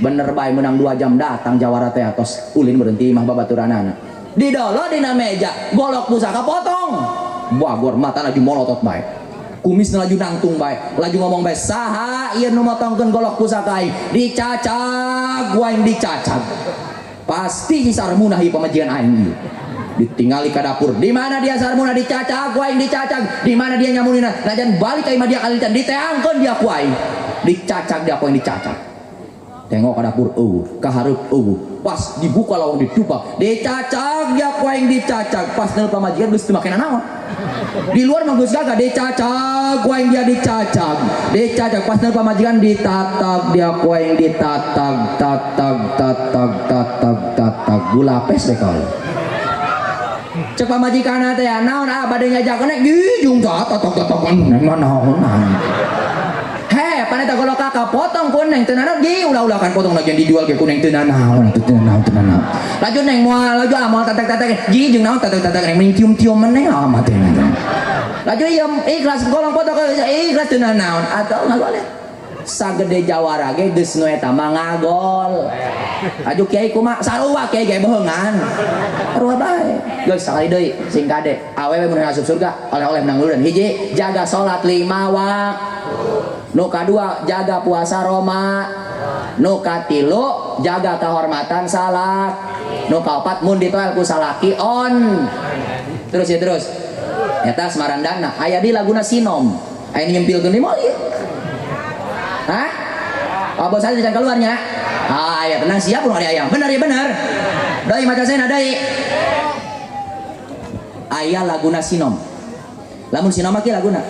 bener bae menang 2 jam datang jawara teh atos ulin berhenti mah babaturanana didolo dina meja golok pusaka potong bagor mata laju molotot bae kumis laju nangtung bae laju ngomong bae saha ieu nu motongkeun golok pusaka aing dicacag waing dicacag pasti si Sarmunah ieu pamajikan aing ieu ditingali ka dapur di mana dia Sarmunah dicacag waing dicacag di mana dia nyamunina najan balik ka imah dia kalitan diteangkeun dia ku aing dicacag dia ku aing dicacag tengok ka dapur eueuh ka hareup eueuh pas dibuka lawang ditupak dicacag dia ku aing dicacag pas neul pamajikan geus teu make nanaon di luar mah geus gagah dicacag ku aing dia dicacag dicacag pas neul pamajikan ditatag dia ku aing ditatag tatag tatag tatag tatag gula pes deh kau cek pamajikanna teh naon ah bade nyajakeun jung tatag tatag naon. Heh, paneta golok kakak potong ku neng teu nanaon ge ulah-ulah kan potong lagi yang dijual ge ku neng teu nanaon teu nanaon teu nanaon. Laju neng moal laju ah moal tatak-tatak ji jeung naon tatak-tatak neng mending cium-cium meneh ah mah teh. Laju ieu ikhlas golong potong ikhlas teu nanaon atau ngagoleh. Sagede jawara ge geus nu eta mah ngagol. Aju kiai kumaha sarua kiai ge bohongan. Sarua bae. Geus sakali deui sing kade awewe mun asup surga oleh-oleh menang duluan. Hiji jaga salat 5 waktu. Nu kadua jaga puasa Roma. Nu katilu jaga kehormatan salak. Nu kaopat mun ditoel ku salaki on. Terus ya terus. Eta Smarandana aya di laguna Sinom. Aya nyempilkeun di moal ieu. Hah? Oh, bos saya jangan keluarnya. Ah, ya tenang siap pun ada ayam. Benar ya benar. Doi maca saya doi. Aya laguna Sinom. Lamun Sinom mah kieu laguna.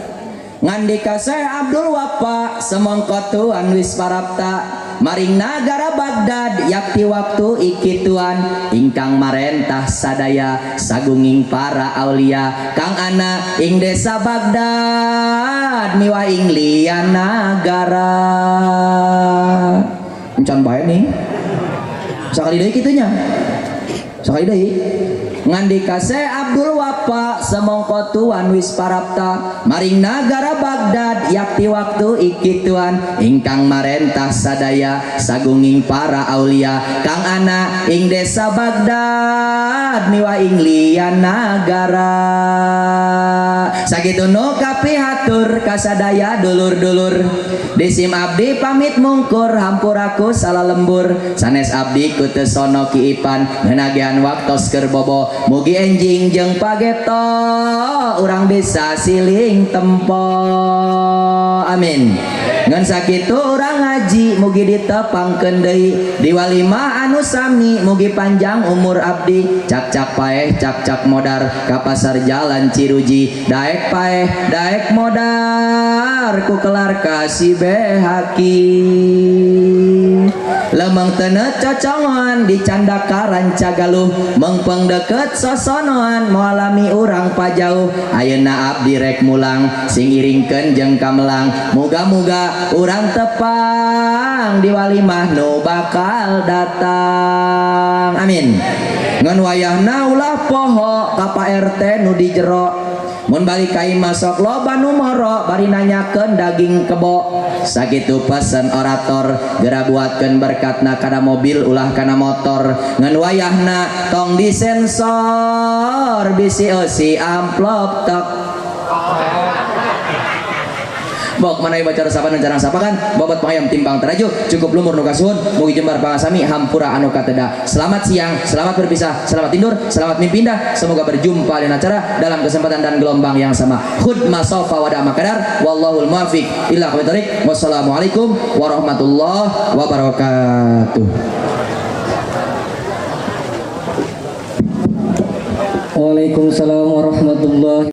Ngandika Syekh Abdul Wafa semongko tuan wis parapta maring nagara Baghdad yakti waktu iki tuan ingkang marentah sadaya sagunging para aulia kang ana ing desa Baghdad miwah ing liyan nagara. Encan bae nih. Sakali deui kitu nya. Sakali deui. Ngandika Syekh Abdul Wafa semongko tuan wis parapta maring nagara Baghdad yakti waktu iki tuan ingkang marentah sadaya sagunging para aulia kang ana ing desa Baghdad miwah ing liyan nagara. Sakitu nu kapihatur kasadaya dulur-dulur disim abdi pamit mungkur hampuraku salah lembur sanes abdi ku teu sono Ki Ipan ngenagean waktos keur bobo mugi enjing jeung pageto urang bisa siling tempo amin. Ngan sakitu urang ngaji mugi ditepangkeun deui di walimah anu sami mugi panjang umur abdi cak-cak paeh cak-cak modar ka pasar jalan Ciruji daek paeh daek modar ku kelar ka si Behaki lemeng tenet cocongan dicanda Rancagaluh mengpeng deket sosonoan moalami urang pajauh ayeuna abdi rek mulang sing iringkeun jeung kamelang muga-muga urang tepang di walimah nu bakal datang amin. Ngan wayahna ulah poho ka Pak RT nu di jero mun balik ka imah sok loba nu moro bari nanyakeun daging kebo sakitu pesen orator geura buatkeun berkatna kana mobil ulah kana motor ngan wayahna tong disensor bisi eusi amplop tek bok mana ieu baca resapan dan carang sapakan bobot pangayam timpang teraju cukup lumur nu kasuhun mugi jembar pangasami hampura anu kateda. Selamat siang, selamat berpisah, selamat tidur, selamat mimpi indah, semoga berjumpa dan acara dalam kesempatan dan gelombang yang sama. Khud masofa wa da'ma kadar wallahul muwaffiq ila aqwamit thoriq. Wassalamualaikum warahmatullahi wabarakatuh.
Waalaikumsalam warahmatullahi.